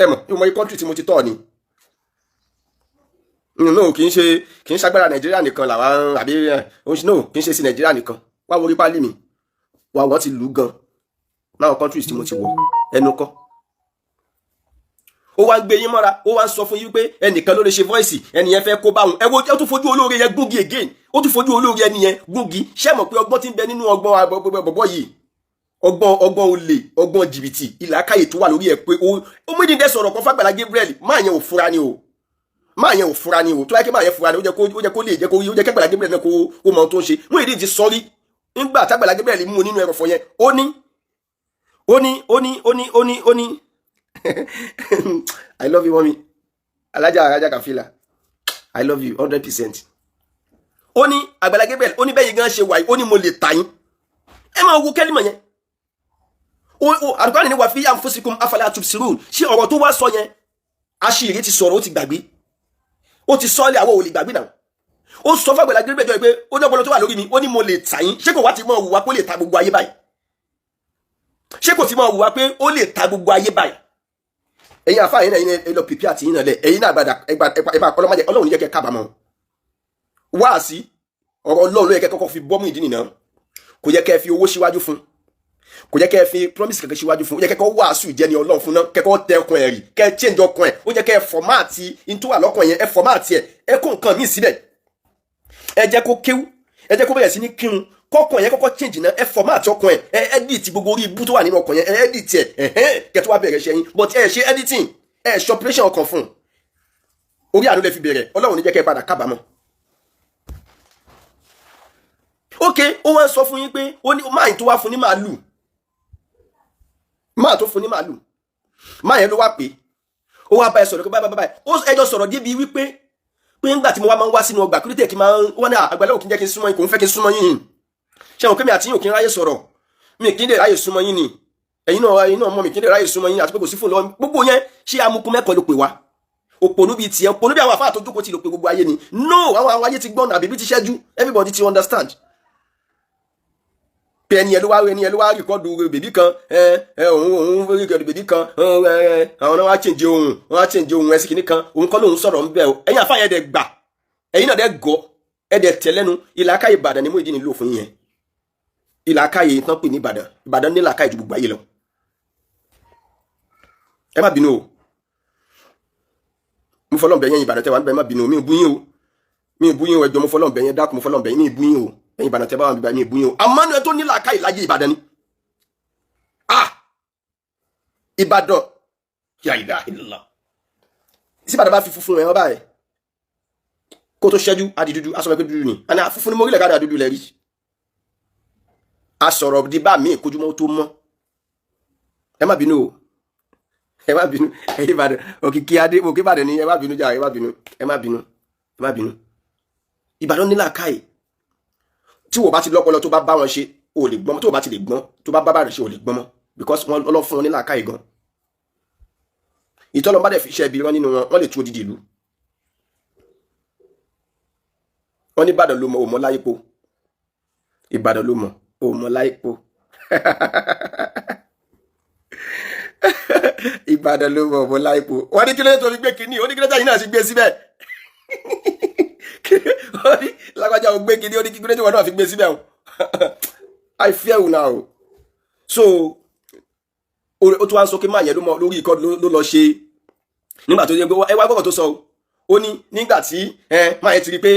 Ẹ mọ̀ ìmọ̀ country tí mo ti tọ́ ni. No, kì í ṣagbára Nàìjíríà nìkan làwa àbí no, kì í ṣe sí Nàìjíríà nìkan. Wá wo orí pálí mi wá, wọ́n ti lù ú gan láwọn countries tí mo ti wọ̀. Ẹnu kọ́, ó wá ń gbé yín mọ́ra, ó wá ń sọ fún yín pé ẹnìkan ló lè ṣe voice, ẹnì yẹn fẹ́ kó bá òun. Ẹ wo, ó tún fojú olóore yẹn gúngi again, ó tún fojú olóore ẹni yẹn gúngi. Ṣé mọ̀ pé ọgbọ́n tí ń bẹ nínú ọgbọ́n bọ̀bọ̀ yìí, ọgbọ́n olè, ọgbọ́n jìbìtì, ìlàkàyè tó wà lórí ẹ̀ pé ó Muyideen dẹ́ sọ̀rọ̀ kan f'Àgbàlá Gabriel. Máa yẹn ò fura ni o, máa yẹn ò fura ni o. Tó yẹ kí máa yẹn fura ni, ó jẹ́ kó lè jẹ́ kó rí, ó jẹ́ k'Àgbàlá Gabriel náà kó mọ ohun tó ń ṣe. Muyideen ti sọrí nígbà t'Àgbàlá Gabriel mú nínú ẹrọ̀fọ̀ yẹn, ó ní ó ní ó ní ó ní ó ní ó ní "I love you, mommy." Alájà Kàfílà, I love you 100%. Ó ní Àgbàlá Gabriel, ó ní bẹ́ẹ̀ gan ṣe wàyí, ó ní mo lè tà yín. Ẹ máa wo kẹ́límọ̀ yẹn. Àdùkọ́ ni wà fi anfusikum afala tubsirun. Ṣé ọ̀rọ̀ tó wá sọ yẹn, aṣíire ti sọ̀rọ̀, ó ti gbàgbé, ó ti sọ́ọ́lẹ̀, àwọn ò lè gbàgbé náà. Ó sọ fún Àgbàlá Gabriel jọ pé ó ní ọpọlọ tó wà lórí mi, ó ní mo lè tà yín. Ṣé kò wá ti mọ òwúwa pé ó lè ta gbogbo ayé báyìí? Ṣé kò ti mọ òwúwa pé ó lè ta gbogbo ayé báyìí? Ẹ̀yin àfa yín náà, ẹ̀yin ẹ lọ pìpì àti yín náà lẹ̀. Ẹ̀yin náà gbàdà ẹgbà ọlọ́mọdé, Ọlọ́run ní jẹ́ kẹ́ kábàámọ̀. Wáàsí ọ̀rọ̀ Ọlọ́run ló yẹ kẹ́ kọ́kọ́ fi bọ́ Muyideen nìyẹn. Kò yẹ kẹ́ fi owó síwájú fún, kò yẹ kẹ́ fi promise kankan síwájú fún. Ó yẹ kẹ́kọ́ wàásù ìjẹni Ọlọ́run fún náà, kẹ́kọ́ tẹ ọkàn ẹ̀ rí, kẹ́ change ọkàn ẹ̀. Ó yẹ kẹ́ format ntó wà lọ́kàn yẹn, ẹ format ẹ̀, ẹ kó nǹkan míì síbẹ̀, ẹ jẹ́ kó kéwú, ẹ jẹ́ kó bẹ̀rẹ̀ sí ní kírun, kọ́kàn yẹn kọ́kọ́ change náà. Ẹ format ọkàn ẹ̀, ẹ edit gbogbo orí ibú tó wà nínú ọkàn yẹn, ẹ edit ẹ̀ ẹ̀hẹ́n, kẹ́ tó wá bẹ̀rẹ̀ ṣe yín. But ẹ ṣe editing, ẹ ṣe operation ọkàn fún orí àánú lẹ fi bẹ̀rẹ̀. Ọlọ́run ní jẹ́ kẹ́ padà kábàámọ̀. Ok, ó wá ń sọ fún yín pé ó ní máa tó wá fún ní màálù, máa tó fún ní màálù, máa yẹn ló wá pé ó wá bá ẹ sọ̀rọ̀ pé báyìí báyìí. Ó ẹjọ́ sọ̀rọ̀ débi wípé pé ńgbà tí mo wá máa ń wá sínú ọgbà kúrítẹ̀ kí máa ń wọ́n ní àgbàlá òkè jẹ́ kí n súnmọ́ yín, kò ń fẹ́ kí n súnmọ́ yín. Ṣé wọn pé mi àti yín ò kí ń ráyè sọ̀rọ̀, mi kì í lè ráyè súnmọ́ yín ni. Ẹ̀yin náà, ẹ̀yin náà mọ̀ mi kí n lè ráyè súnmọ́ yín, àti pé kò sí fóònù lọ́wọ́ mi. Gbogbo yẹn, ṣé amukun mẹ́kọ̀ọ́ ló pè wá? Òpònú bíi tiẹ̀, òpònú bí àwọn àfáà tó jókòó ti lò pé gbogbo ayé ni. No, àwọn ayé ti gbọ́n, àbíbí ti ṣẹ́jú, everybody ti understand pé ẹni ẹ ló wá record baby kan. Ẹ ẹ òun record baby kan. Ẹ àwọn náà wá change ohun, wọ́n wá change ohun ẹsì kìíní kan, òun kọ́ lòun sọ̀rọ̀ ń bẹ̀ o. Ẹ̀yin àfáà yẹn dẹ̀ gbà, ẹ̀yin náà dẹ̀ gọ́, ẹ dẹ̀ tẹ̀lẹ́nu. Ìlàkàyè Ìbàdàn ni Muyideen lò fún yẹn. Ìlàkàyè tán pè ní Ìbàdàn. Ìbàdàn ní làkàyè ju gbogbo ayé lọ. Ẹ má bínú o, mo fọlọ́n bẹ̀ yẹn. Ìbàdàn tẹ́ wà níbẹ̀, ẹ má bínú o, mi ò bú yín o, mi ò bú yín o. Ẹjọ́, mo fọlọ́n bẹ̀ yẹn, dákun, mo fọlọ́n bẹ̀ yín, mi ò bú yín o. Ẹ̀yin Ìbàdàn tẹ́ bá wà níbẹ̀, mi ò bú yín o. Àmọ́ ní ẹ tó ní làákàyè láyé, Ìbàdàn ni. Ah, Ìbàdàn, la ilaha illallah. Tí Ìbàdàn bá fi funfun ẹ̀ wọ́n báyìí, kó tó ṣẹ́jú á di dúdú. Á sọ pé dúdú ni àná, funfun ni mo rí lẹ́ka, dúdú lẹ́rí. A sọ̀rọ̀ di bá mi kójúmọ́ tó mọ́. Ẹ má bínú o, ẹ má bínú, ẹ̀yin Ìbàdàn. Òkìkí adé òkè Ìbàdàn ni. Ẹ má bínú jà, ẹ má bínú, ẹ má bínú, ẹ má bínú. Ìbàdàn ní làákàyè. Tí wọ́n bá ti lọ́pọlọ, tó bá bá wọn ṣe, o lè gbọ́n. Tó bá ti lè gbọ́n, tó bá bá bá rẹ̀ ṣe, o lè gbọ́n mọ́, because wọ́n lọ́ fún wọn ní làákàyè gan. Ìtọ́lọ́ bá dẹ̀ fi iṣẹ́ ibi rán nínú wọn, wọ́n lè tú odidi ìlú. Wọ́n ní Ìbàdàn ló mọ òmọ láyípo. Ìbàdàn ló mọ òmọ láyípo. Ìbàdàn ló mọ òmọ láyípo. Wọ́n ní kí ló dé tó fi gbé kínní? Ó ní kí ló dé yìí náà sì gbé síbẹ̀? Ó ní lágbájá ò gbé kínní, ó ní kí ló dé wọn náà fi gbé síbẹ̀ o? I fear you now. So ó tún wá ń sọ pé máa yẹn ló mọ lórí ikọ́ ló lọ ṣe nígbà tó yẹ pé ẹ wá gbọ́dọ̀ tó sọ o. Ó ní nígbà tí máa yẹn ti rí pé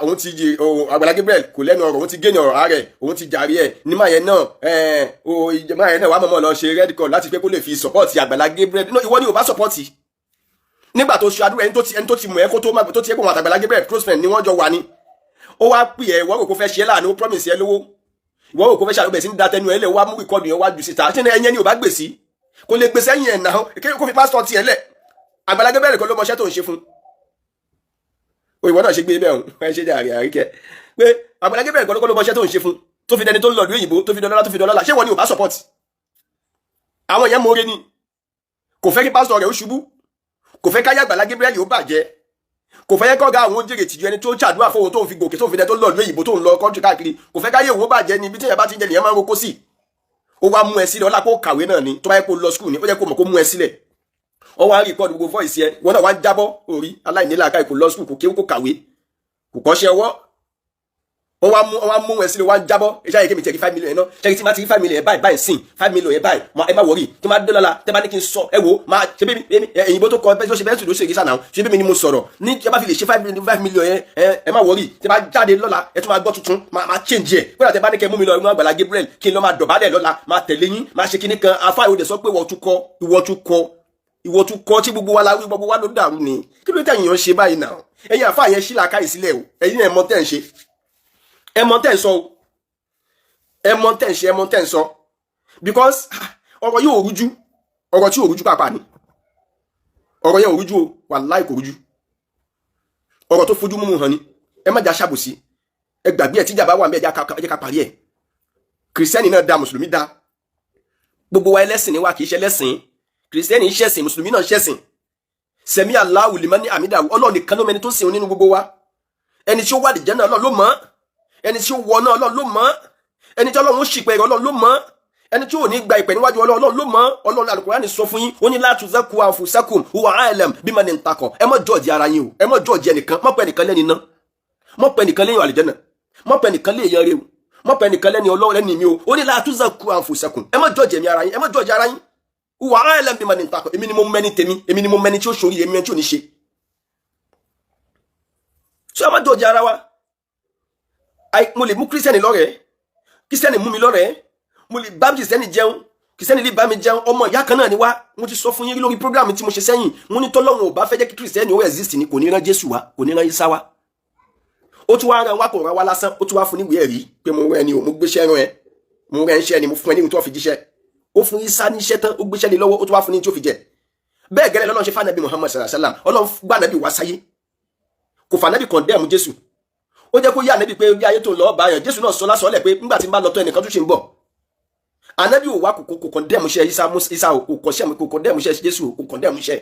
òun ti jì Àgbàlá Gabriel kò lẹ́nu ọ̀rọ̀, òun ti gé ní ọ̀rọ̀ rẹ̀, òun ti jàre ẹ̀ ní máa yẹn náà, máa yẹn náà wà mọ̀mọ́ lọ ṣe red card láti pé kó lè fi support Àgbàlá Gabriel. Ìwọ ni ò bá support nígbà tó ṣe àdúrà. Ẹni tó ti mọ̀ ẹ́ kó tó má tó ti ẹ́ pé wọn àtàgbàlá Gabriel close friend ni wọ́n jọ wà ní. Ó wá pè ẹ́, ìwọ rò kó fẹ́ ṣe é láàánú, ó promise ẹ lówó. Ìwọ rò kó fẹ́ ṣàlùbẹ̀ sí ní datẹnu ẹ lẹ̀, wá mú record yẹn wá jù síta. Ṣé ẹyẹn ni ò bá gbèsè kò lè gbèsè ẹ̀yìn ẹ̀ náà, kó fi pásítọ̀ tiẹ̀ lẹ̀? Àgbàlá Gabriel kọ́ ló mọṣẹ́ tó ń ṣe fún ìwọ náà ṣe gbé bẹ́ẹ̀ o. Ẹ ṣe jàre àríkẹ́ pé Àgbàlá Gabriel kọ́ ló mọṣẹ́ tó ń ṣe fún, tó fi dẹni tó ń lọ ìlú òyìnbó, tó fi dọlọ́lá, tó fi dọlọ́lá. Ṣé wọ́n ni ò bá support? Àwọn yẹn mọ́re ni. Kò fẹ́ kí pásítọ̀ rẹ̀ ó ṣubú, kò fẹ́ káyà Àgbàlá Gabriel ó bàjẹ́, kò fẹ́ kọ́ga àwọn jèrè tìjú ẹni tó ṣàdúrà fóun tó ń fi gòkè, tó ń fi dẹ tó lọ ìlú òyìnbó, tó ń lọ country káàkiri. Kò fẹ́ káyé òun ó bàjẹ́ ni. Ibi tí èèyàn bá ti ń jẹ nìyẹn máa ń roko sí. Ó wá mú ẹ sílẹ̀, ọlá kó kàwé náà ni. Tó bá yẹ kó lọ school ni, ó yẹ kó mọ̀ kó mú ẹ sílẹ̀. Ó wá record gbogbo voice yẹ, wọn náà wá ń jábọ́ orí aláìníláàká. Kò lọ school, kò kéwú, kò kàwé, kò kọ́ṣẹ́ ọwọ́. Wọ́n wá mú ẹ sílẹ̀, wọ́n á jábọ́. Iṣẹ́ àyèké mi tẹ̀ kí 5 million náà ṣẹ́gi tí ma ti rí 5 million yẹn báyìí báyìí sìn, 5 million yẹn báyìí, ẹ má worry. Tí ma dé lọ́la, tẹ́ bá ní kí n sọ, ẹ wo máa ṣe bí èyìnbó tó kọ bẹ́ẹ̀ tó ṣe bẹ́ẹ̀ tó ṣe kí sànà ṣe bí mi ni mo sọ̀rọ̀ ní. Tí ẹ bá fi lè ṣe 5 million yẹn, ẹ má worry. Tí bá jáde lọ́la, ẹ tún máa gbọ́ tuntun, máa change ẹ̀. Kódà tẹ́ bá ní kẹ́ mú mi lọ inú Àgbàlá Gabriel, kí n lọ máa dọ̀bálẹ̀ lọ́la, máa tẹ̀lé yín, máa ṣe kíní kan. Afá ìwòdè sọ pé ìwọ tún kọ, ìwọ tún kọ, ìwọ tún kọ. Tí gbogbo wa la wí, gbogbo wa ló dàrú ni. Kí ló tẹ̀yìn yàn ṣe báyìí náà? Ẹ̀yin àfáà yẹn ṣí làákàyè sílẹ̀ o. Ẹ̀yin ẹ̀ mọ̀ tẹ́ ń ṣe, ẹ mọ̀ tẹ́ ń sọ o, ẹ mọ̀ tẹ́ ń ṣe, ẹ mọ̀ tẹ́ ń sọ, because ọ̀rọ̀ yóò rújú. Ọ̀rọ̀ tí ò rújú pàápàá ni ọ̀rọ̀ yẹn ò rújú o. Wàláì kò rújú. Ọ̀rọ̀ tó fojú múmu hàn ni. Ẹ má jà ṣàbòsí, ẹ gbàgbé ẹ. Tíjà bá wà ń bẹ, ẹ jẹ́ ká parí ẹ. Kìrìsìtẹ́nì náà da, mùsùlùmí da, gbogbo wa ẹlẹ́sìn ni wa. Kì í ṣe ẹlẹ́sìn. Kìrìsìtẹ́nì ń ṣẹ̀sìn, mùsùlùmí náà ń ṣẹ̀sìn. Sẹ̀mí Allahu liman hamidahu. Ọlọ́run nìkan ló mẹni tó sìn nínú gbogbo wa. Ẹni tí ó wà dìjẹ́ náà, Ọlọ́run ló mọ̀. Ẹni tí ó wọ náà, Ọlọ́run ló mọ̀. Ẹni tí Ọlọ́run ó ṣìpẹ̀, Ọlọ́run ló mọ̀. Ẹni tí ò ní gba ìpè níwájú Ọlọ́run, Ọlọ́run ló mọ̀. Ọlọ́run Al-Qur'ani sọ fún yín, ó ní la tuzakku anfusakum huwa a'lam biman ittaqa. Ẹ má judge ara yín o, ẹ má judge ẹnìkan. Má pẹ́ ẹnìkan lẹ́ni ná, má pẹ́ ẹnìkan lẹ́yìn àlìjẹ́nà, má pẹ́ ẹnìkan lẹ́yìn rẹ o, má pẹ́ ẹnìkan lẹ́ni Ọlọ́run lẹ́ni mi o. Ó ní la tuzakku anfusakum, ẹ má judge ẹ̀mí ara yín, ẹ má judge ara yín. Huwa a'lam biman ittaqa. Èmi ni mo mẹ́ni tèmi, èmi ni mo mẹ́ni tí ó ṣorí, èmi tí ò ní ṣe. So ẹ má judge ara wa. Mo lè mú kírísítẹ́nì lọ́rẹ̀ẹ́, kírísítẹ́nì mú mi lọ́rẹ̀ẹ́. Mo lè bá kìrìsìtẹ́nì jẹun, kìrìsìtẹ́nì lè bá mi jẹun. Ọmọ ìyá kan náà ni wá. Mo ti sọ fún yín lórí program tí mo ṣe sẹ́yìn. Mo ní tọ́lọ́run ò bá fẹ́ jẹ́ kí kìrìsìtẹ́nì ó exist ni, kò ní rán Jésù wá, kò ní rán Ísá wá. Ó tún wá rán wá, kò rán wá lásán, ó tún wá fún níwèé ẹ̀rí pé mo rán ẹni o, mo gbéṣẹ́ rán ẹ, mo rán iṣẹ́ ni, mo fún ẹ ní ohun tó fi jíṣẹ́. Ó fún Ísá níṣẹ́ tán, ó gbéṣẹ́ lé lọ́wọ́, ó tún wá fún ní tí ó fi jẹ. Bẹ́ẹ̀ gẹ́lẹ́ lọ́lọ́run ṣe fún Muhammad sallallahu alaihi wasallam. Ọlọ́run gbà nàbí wá sáyé, kò fà nàbí condemn Jésù. Ó jẹ́ kó yá nàbí pé bí ayé tó ń lọ bá yàn. Jésù náà sọ lásọ̀ọ́lẹ̀ pé nígbà tí n bá lọ tán, ẹnìkan tún ṣe ń bọ̀. Anabi ò wá kò condemn iṣẹ́ Isa, Isa kò kọ́ kò condemn iṣẹ́ Jésù, kò condemn iṣẹ́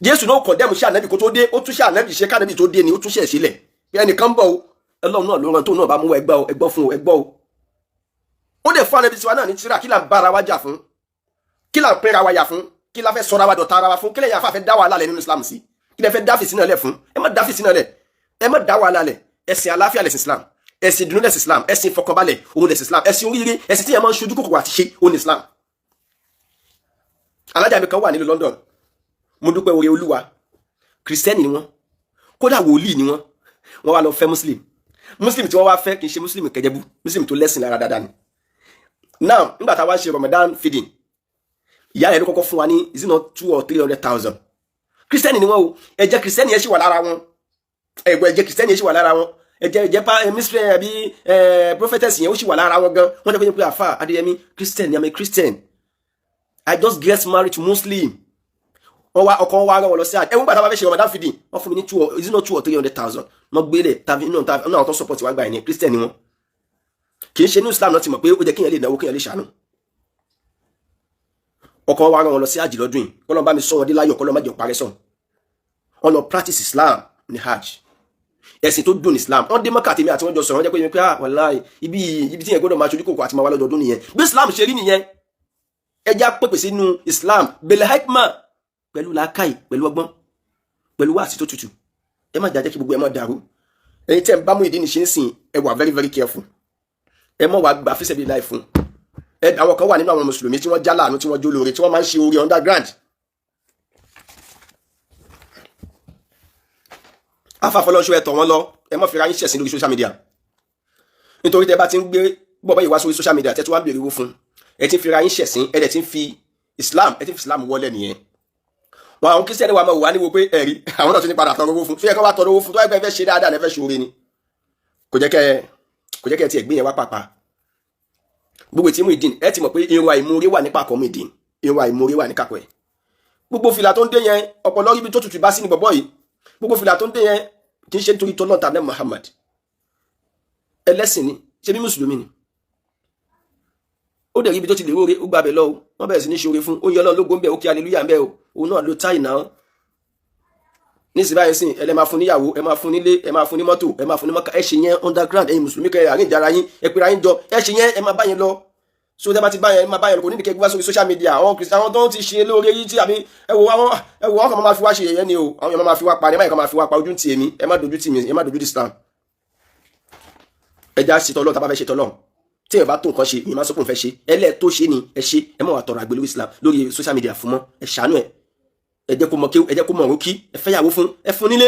Jésù náà, condemn iṣẹ́ anabi kó tó dé. Ó túnṣe anabi ṣe kánabi tó dé ni, ó túnṣe sílẹ̀ bí ẹnìkan bọ̀ o. Ọlọ́run náà ló ràn tó náà bá mú ẹgbọ́ ẹgbọ́ fún ẹgbọ́ o. Ó dẹ̀ fún anabi tiwa náà ní tíra. Kí là ń bára wa jà fún? Kí là ń pínra wa yà fún? Kí la fẹ́ sọra wa dọ̀tá ara wa fún? Kí lẹ́yìn afáfẹ́ dá wàhálà lẹ̀ nínú Islam sí? Kí lẹ fẹ́ dá fìsínà lẹ̀ fún? Ẹ má dá fìsínà lẹ̀, ẹ má dá wàhálà lẹ̀. Ẹ̀sìn àláfíà lẹ̀sìn Islam, ẹ̀sìn ìdùnnú lẹ̀sìn Islam, ẹ̀sìn ìfọkànbalẹ̀ òun lẹ̀sìn Islam, ẹ̀sìn oríire, ẹ̀sìn tí yẹn máa ń ṣojú kòkòrò àti ṣe òun Islam. Alájà mi kan wà nílùú London, mo dúpẹ́ oore Olúwa. Kristẹni ni wọ́n, kódà wòlíì ni wọ́n. Wọ́n wá lọ fẹ́ Muslim. Muslim tí wọ́n wá fẹ́ kì í ṣe Muslim kẹjẹbú, Muslim tó lẹ́sìn lára dáadáa ni. Now, nígbà tá a wá ṣe Ramadan feeding, ìyá rẹ̀ ló kọ́kọ́ fún wa ní, is it not 200,000 or 300,000? Kristẹni ni wọ́n o. Ẹ̀jẹ̀ Kristẹni yẹn ṣì wà lára wọn. Ẹ̀gbọ́n, ẹ̀jẹ̀ Kristẹni yẹn ṣì wà lára wọn. Ẹ̀jẹ̀ pa mystery àbí prophetess yẹn, ó ṣì wà lára wọn gan. Wọ́n jẹ́ pé àfà Adéyẹmí, Christian, I'm a Christian, I just get married to Muslim. Wọ́n wá ọkọ wa rán wọn lọ sí àjẹ. Ẹ̀wọ̀n gbàtà bá fẹ́ ṣe Ramadan feeding, wọ́n fún mi ní two or, is it not 200,000 or 300,000? Wọ́n gbélé tàbí inú àwọn tó support wa gbà yẹn ní Christian ni wọ́n. Kì í ṣe ní Islam náà ti mọ̀ pé ó jẹ́ kéèyàn lè náwó, kéèyàn lè ṣàánú. Ọkọ wa rán wọn lọ sí hajj lọ́dún yìí. Kọ́lọ́n bá mi sọ wọn dé láyọ̀, kọ́lọ́n má jẹ́ parẹ́ sọ̀n. Wọ́n lọ practice Islam ní hajj. Ẹ̀sìn tó dùn ní Islam. Wọ́n dé Mọ́kà, tèmi àti wọ́n jọ sọ̀rọ̀. Wọ́n jẹ́ pé ah, wàláhì, ibi tí yẹn gbọ́dọ̀ máa ṣojú kòkò àti máa wá lọ́dọọdún nìyẹn. Bí Islam ṣe rí nìyẹn. Ẹ já pèpè sínú Islam bil hikma, pẹ̀lú làákàyè, pẹ̀lú ọgbọ́n, pẹ̀lú wáàsí tó tutù. Ẹ má jàjẹ́ kí gbogbo ẹ má dàrú. Ẹ̀yin tẹ́ ń bá Muyideen ṣe ń sìn, ẹ wà very very careful. Ẹ mọ̀ wá gbà fíṣẹ̀ bí láì fún ẹ. Àwọn kan wà nínú àwọn mùsùlùmí tí wọ́n já láàánú, tí wọ́n jó lóore, tí wọ́n máa ń ṣe oore underground. Afáfọlọ́ṣọ́, ẹ tọ̀ wọ́n lọ. Ẹ má fira yín ṣẹ̀sín lórí social media, nítorí tẹ́ bá ti ń gbé bọ́ọ̀bọ́ yìí wá sórí social media, tẹ́ tí wọ́n á béèrè owó fún, ẹ ti ń fira yín ṣẹ̀sín. Ẹ dẹ̀ ti ń fi Islam, ẹ ti ń fi Islam wọlé nìyẹn. Wọn àwọn Kristiani wa máa wà níwo pé ẹ̀rí àwọn náà tún ní padà tọrọ owó fún fíyẹ kọ́ wá tọrọ owó fún. Tó wáyé pé ẹ fẹ́ ṣe dáadáa, ẹ fẹ́ ṣe oore ni, kò jẹ́ kẹ́ tiẹ̀ gbé yẹn wá pàpà. Gbogbo tí Muyideen, ẹ ti mọ̀ pé irun àìmoore wà ní pàkọ́ Muyideen, irun àìmoore wà ní kàkọ́ ẹ̀. Gbogbo fìlà tó ń dé yẹn, ọ̀pọ̀lọ́ ibi tó tutù bá sí ni bọ̀bọ̀ yìí. Gbogbo fìlà tó ń dé yẹn kì í ṣe nítorí tọ́lọ́ tàbí Muhammad. Ẹlẹ́sìn ni, ṣe bí mùsùlùmí ni. Ó dẹ̀ rí ibi tó ti lè róore, ó gbàbẹ̀ lọ o. Wọ́n bẹ̀rẹ̀ sí ní ṣoore fún ó yọ Ọlọ́run lógo ń bẹ̀, ó kí aleluya ń bẹ̀ o. Òun náà ló táì náà nísìnyí báyìí sìn. Ẹ lè máa fún níyàwó, ẹ máa fún nílé, ẹ máa fún ní mọ́tò, ẹ máa fún ní mọ́kà. Ẹ ṣe yẹn underground. Ẹ̀yin mùsùlùmí kẹ àárín ìjára yín, ẹ pera yín jọ, ẹ ṣe yẹn, ẹ máa bá yẹn lọ. So tẹ́ bá ti bá yẹn, ẹ máa bá yẹn lọ. Kò nídìí kẹ́ gbé wá sórí social media. Àwọn Christian, àwọn tó ń ti ṣe lóore yìí tí àbí ẹ wo àwọn, ẹ wo àwọn kan máa fi wá ṣe yẹ̀yẹ́ ni o. Àwọn yẹn máa fi wá pa ni, ẹ má yẹ kó máa fi wá pa. Ojú ti èmi, ẹ má dojú tì mí, ẹ má dojú ti Islam. Ẹ já ṣe tọ́lọ́. Tá a bá fẹ́ ṣe tọ́lọ́, tí èèyàn bá tó nǹkan ṣe, ìyẹn máa sọ pé òun fẹ́ ṣe. Ẹlẹ́ẹ̀ tó ṣe ni ẹ ṣe. Ẹ má wà tọrọ àgbẹ̀ lórí Islam lórí social media fún mọ́. Ẹ ṣàánú ẹ, ẹ jẹ́ kó mọ kí ẹ jẹ́ kó mọ òun kí ẹ fẹ́yàwó fún, ẹ fún nílé.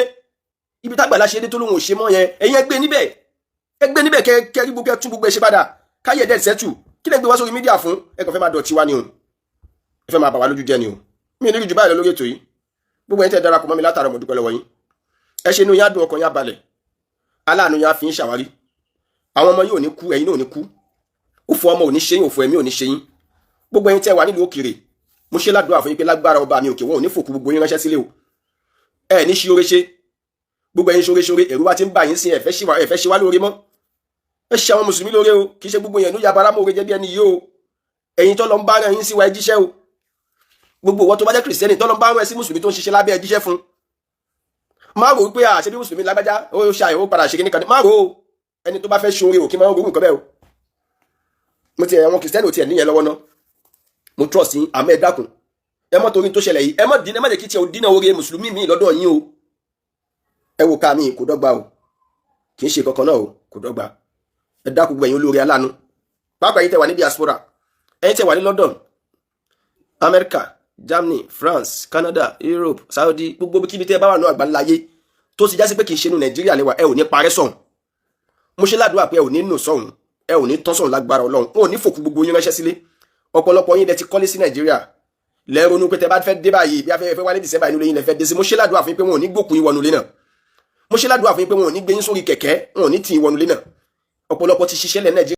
Ibi tágbàlá ṣe dé tó lóun ò ṣe mọ́ yẹn, ẹ̀yin ẹ gbé níbẹ̀, ẹ gbé níbẹ̀, kẹ kẹ rí gbogbo, ẹ tún gbogbo ẹ ṣe padà, káyẹ̀ dẹ̀ sẹ́tù. Kí lè gbé wá sórí media fún? Ẹ kàn fẹ́ máa dọ̀tí wá ni o, ẹ fẹ́ máa bà wá lójú jẹ́ ni o. Mi ní jù báyìí lọ lórí ètò yìí. Gbogbo ẹ̀yin tẹ́ darapọ̀ mọ́ mi látara, mo dúpẹ́ lọ́wọ́ yín. Ẹ ṣe, inú yín á dùn, ọkàn yín á balẹ̀, aláàánú yín á fi ń ṣàwárí. Àwọn ọmọ yìí ò ní kú, ẹ̀yin náà ò ní kú. Òfò ọmọ ò ní ṣe yín, òfò ẹ̀mí ò ní ṣe yín. Gbogbo ẹ̀yin tẹ́ wà nílùú òkèèrè, mo ṣe ládùúrà fún yín pé lágbára ọba mi òkè, wọn ò ní fòkú gbogbo yín ránṣẹ́ sílé o. Ẹ ní ṣí oore ṣe. Gbogbo ẹ̀yin ṣoore ṣoore, ẹ̀rù wa ti ń bà yín sí. Ẹ fẹ́ ṣe wá lóore mọ́. Ẹ ṣe àwọn mùsùlùmí lóore o. Kì í ṣe gbogbo yẹn ló ya bara mọ́ oore jẹ́ bí ẹni yìí o. Ẹ̀yin tó lọ ń bá ara yín sí wa, ẹ jíṣẹ́ o. Gbogbo ìwọ tó bá jẹ́ Kìrìsìtẹ́nì tó lọ ń bá ara ẹ sí mùsùlùmí tó ń ṣiṣẹ́ lábẹ́, ẹ jíṣẹ́ fún. Má rò wípé àṣẹ bí mùsùlùmí lágbájá ó ṣe àyẹ̀wò padà ṣe kíní kan. Má rò ó. Ẹni tó bá fẹ́ ṣoore ò kí máa ń ro nǹkan bẹ́ẹ̀ o. Mo ti àwọn Kìrìsìtẹ́nì ò tiẹ̀ níyẹn lọ́wọ́ ná. Mo trust yín, àmọ́ ẹ dákun, ẹ mọ́ torí tó ṣẹlẹ̀ yìí, ẹ mọ́ dín, ẹ má jẹ́ kí tiẹ̀ ò dínà oore mùsùlùmí mi lọ́dọ̀ yín o. Ẹ wò ká mi, kò dọ́gba o. Kì í ṣe kankan náà o, kò dọ́gba. Ẹ dákun, gbẹ̀yìn olóore aláàánú, pàápàá ẹ̀yin tẹ́ wà ní diaspora, ẹ̀yin tẹ́ wà ní London, America, Germany, France, Canada, Europe, Saudi, gbogbo kíbi tẹ́ bá wà ní àgbáńláyé tó ti jásí pé kì í ṣe inú Nàìjíríà lẹ́wà, ẹ ò ní parẹ́ sọ̀hún. Mo ṣe ládùúgbà pé ẹ ò ní nù sọ̀hún, ẹ ò ní tán sọ̀hún lágbára Ọlọ́run. Wọn ò ní fòkú gbogbo yín ránṣẹ́ sílé. Ọ̀pọ̀lọpọ̀ yín lẹ ti kọ́lé sí Nàìjíríà, lẹ́rọ̀nù pé tẹ bá fẹ́ dé báyìí, bí a fẹ́ wálé December, inú lẹ́yìn lẹ fẹ́ dé sí. Mo ṣe ládùúgbà fún yín pé wọn ò ní gbókùn yín wọnú ilé náà. Mo ṣe ládùúgbà fún yín pé wọn ò ní gbé yín sórí kẹ̀kẹ́, wọn ò ní tì yín wọnú ilé náà. Ọ̀pọ̀lọpọ̀ ti ṣiṣẹ́ lẹ̀ Nàìjíríà.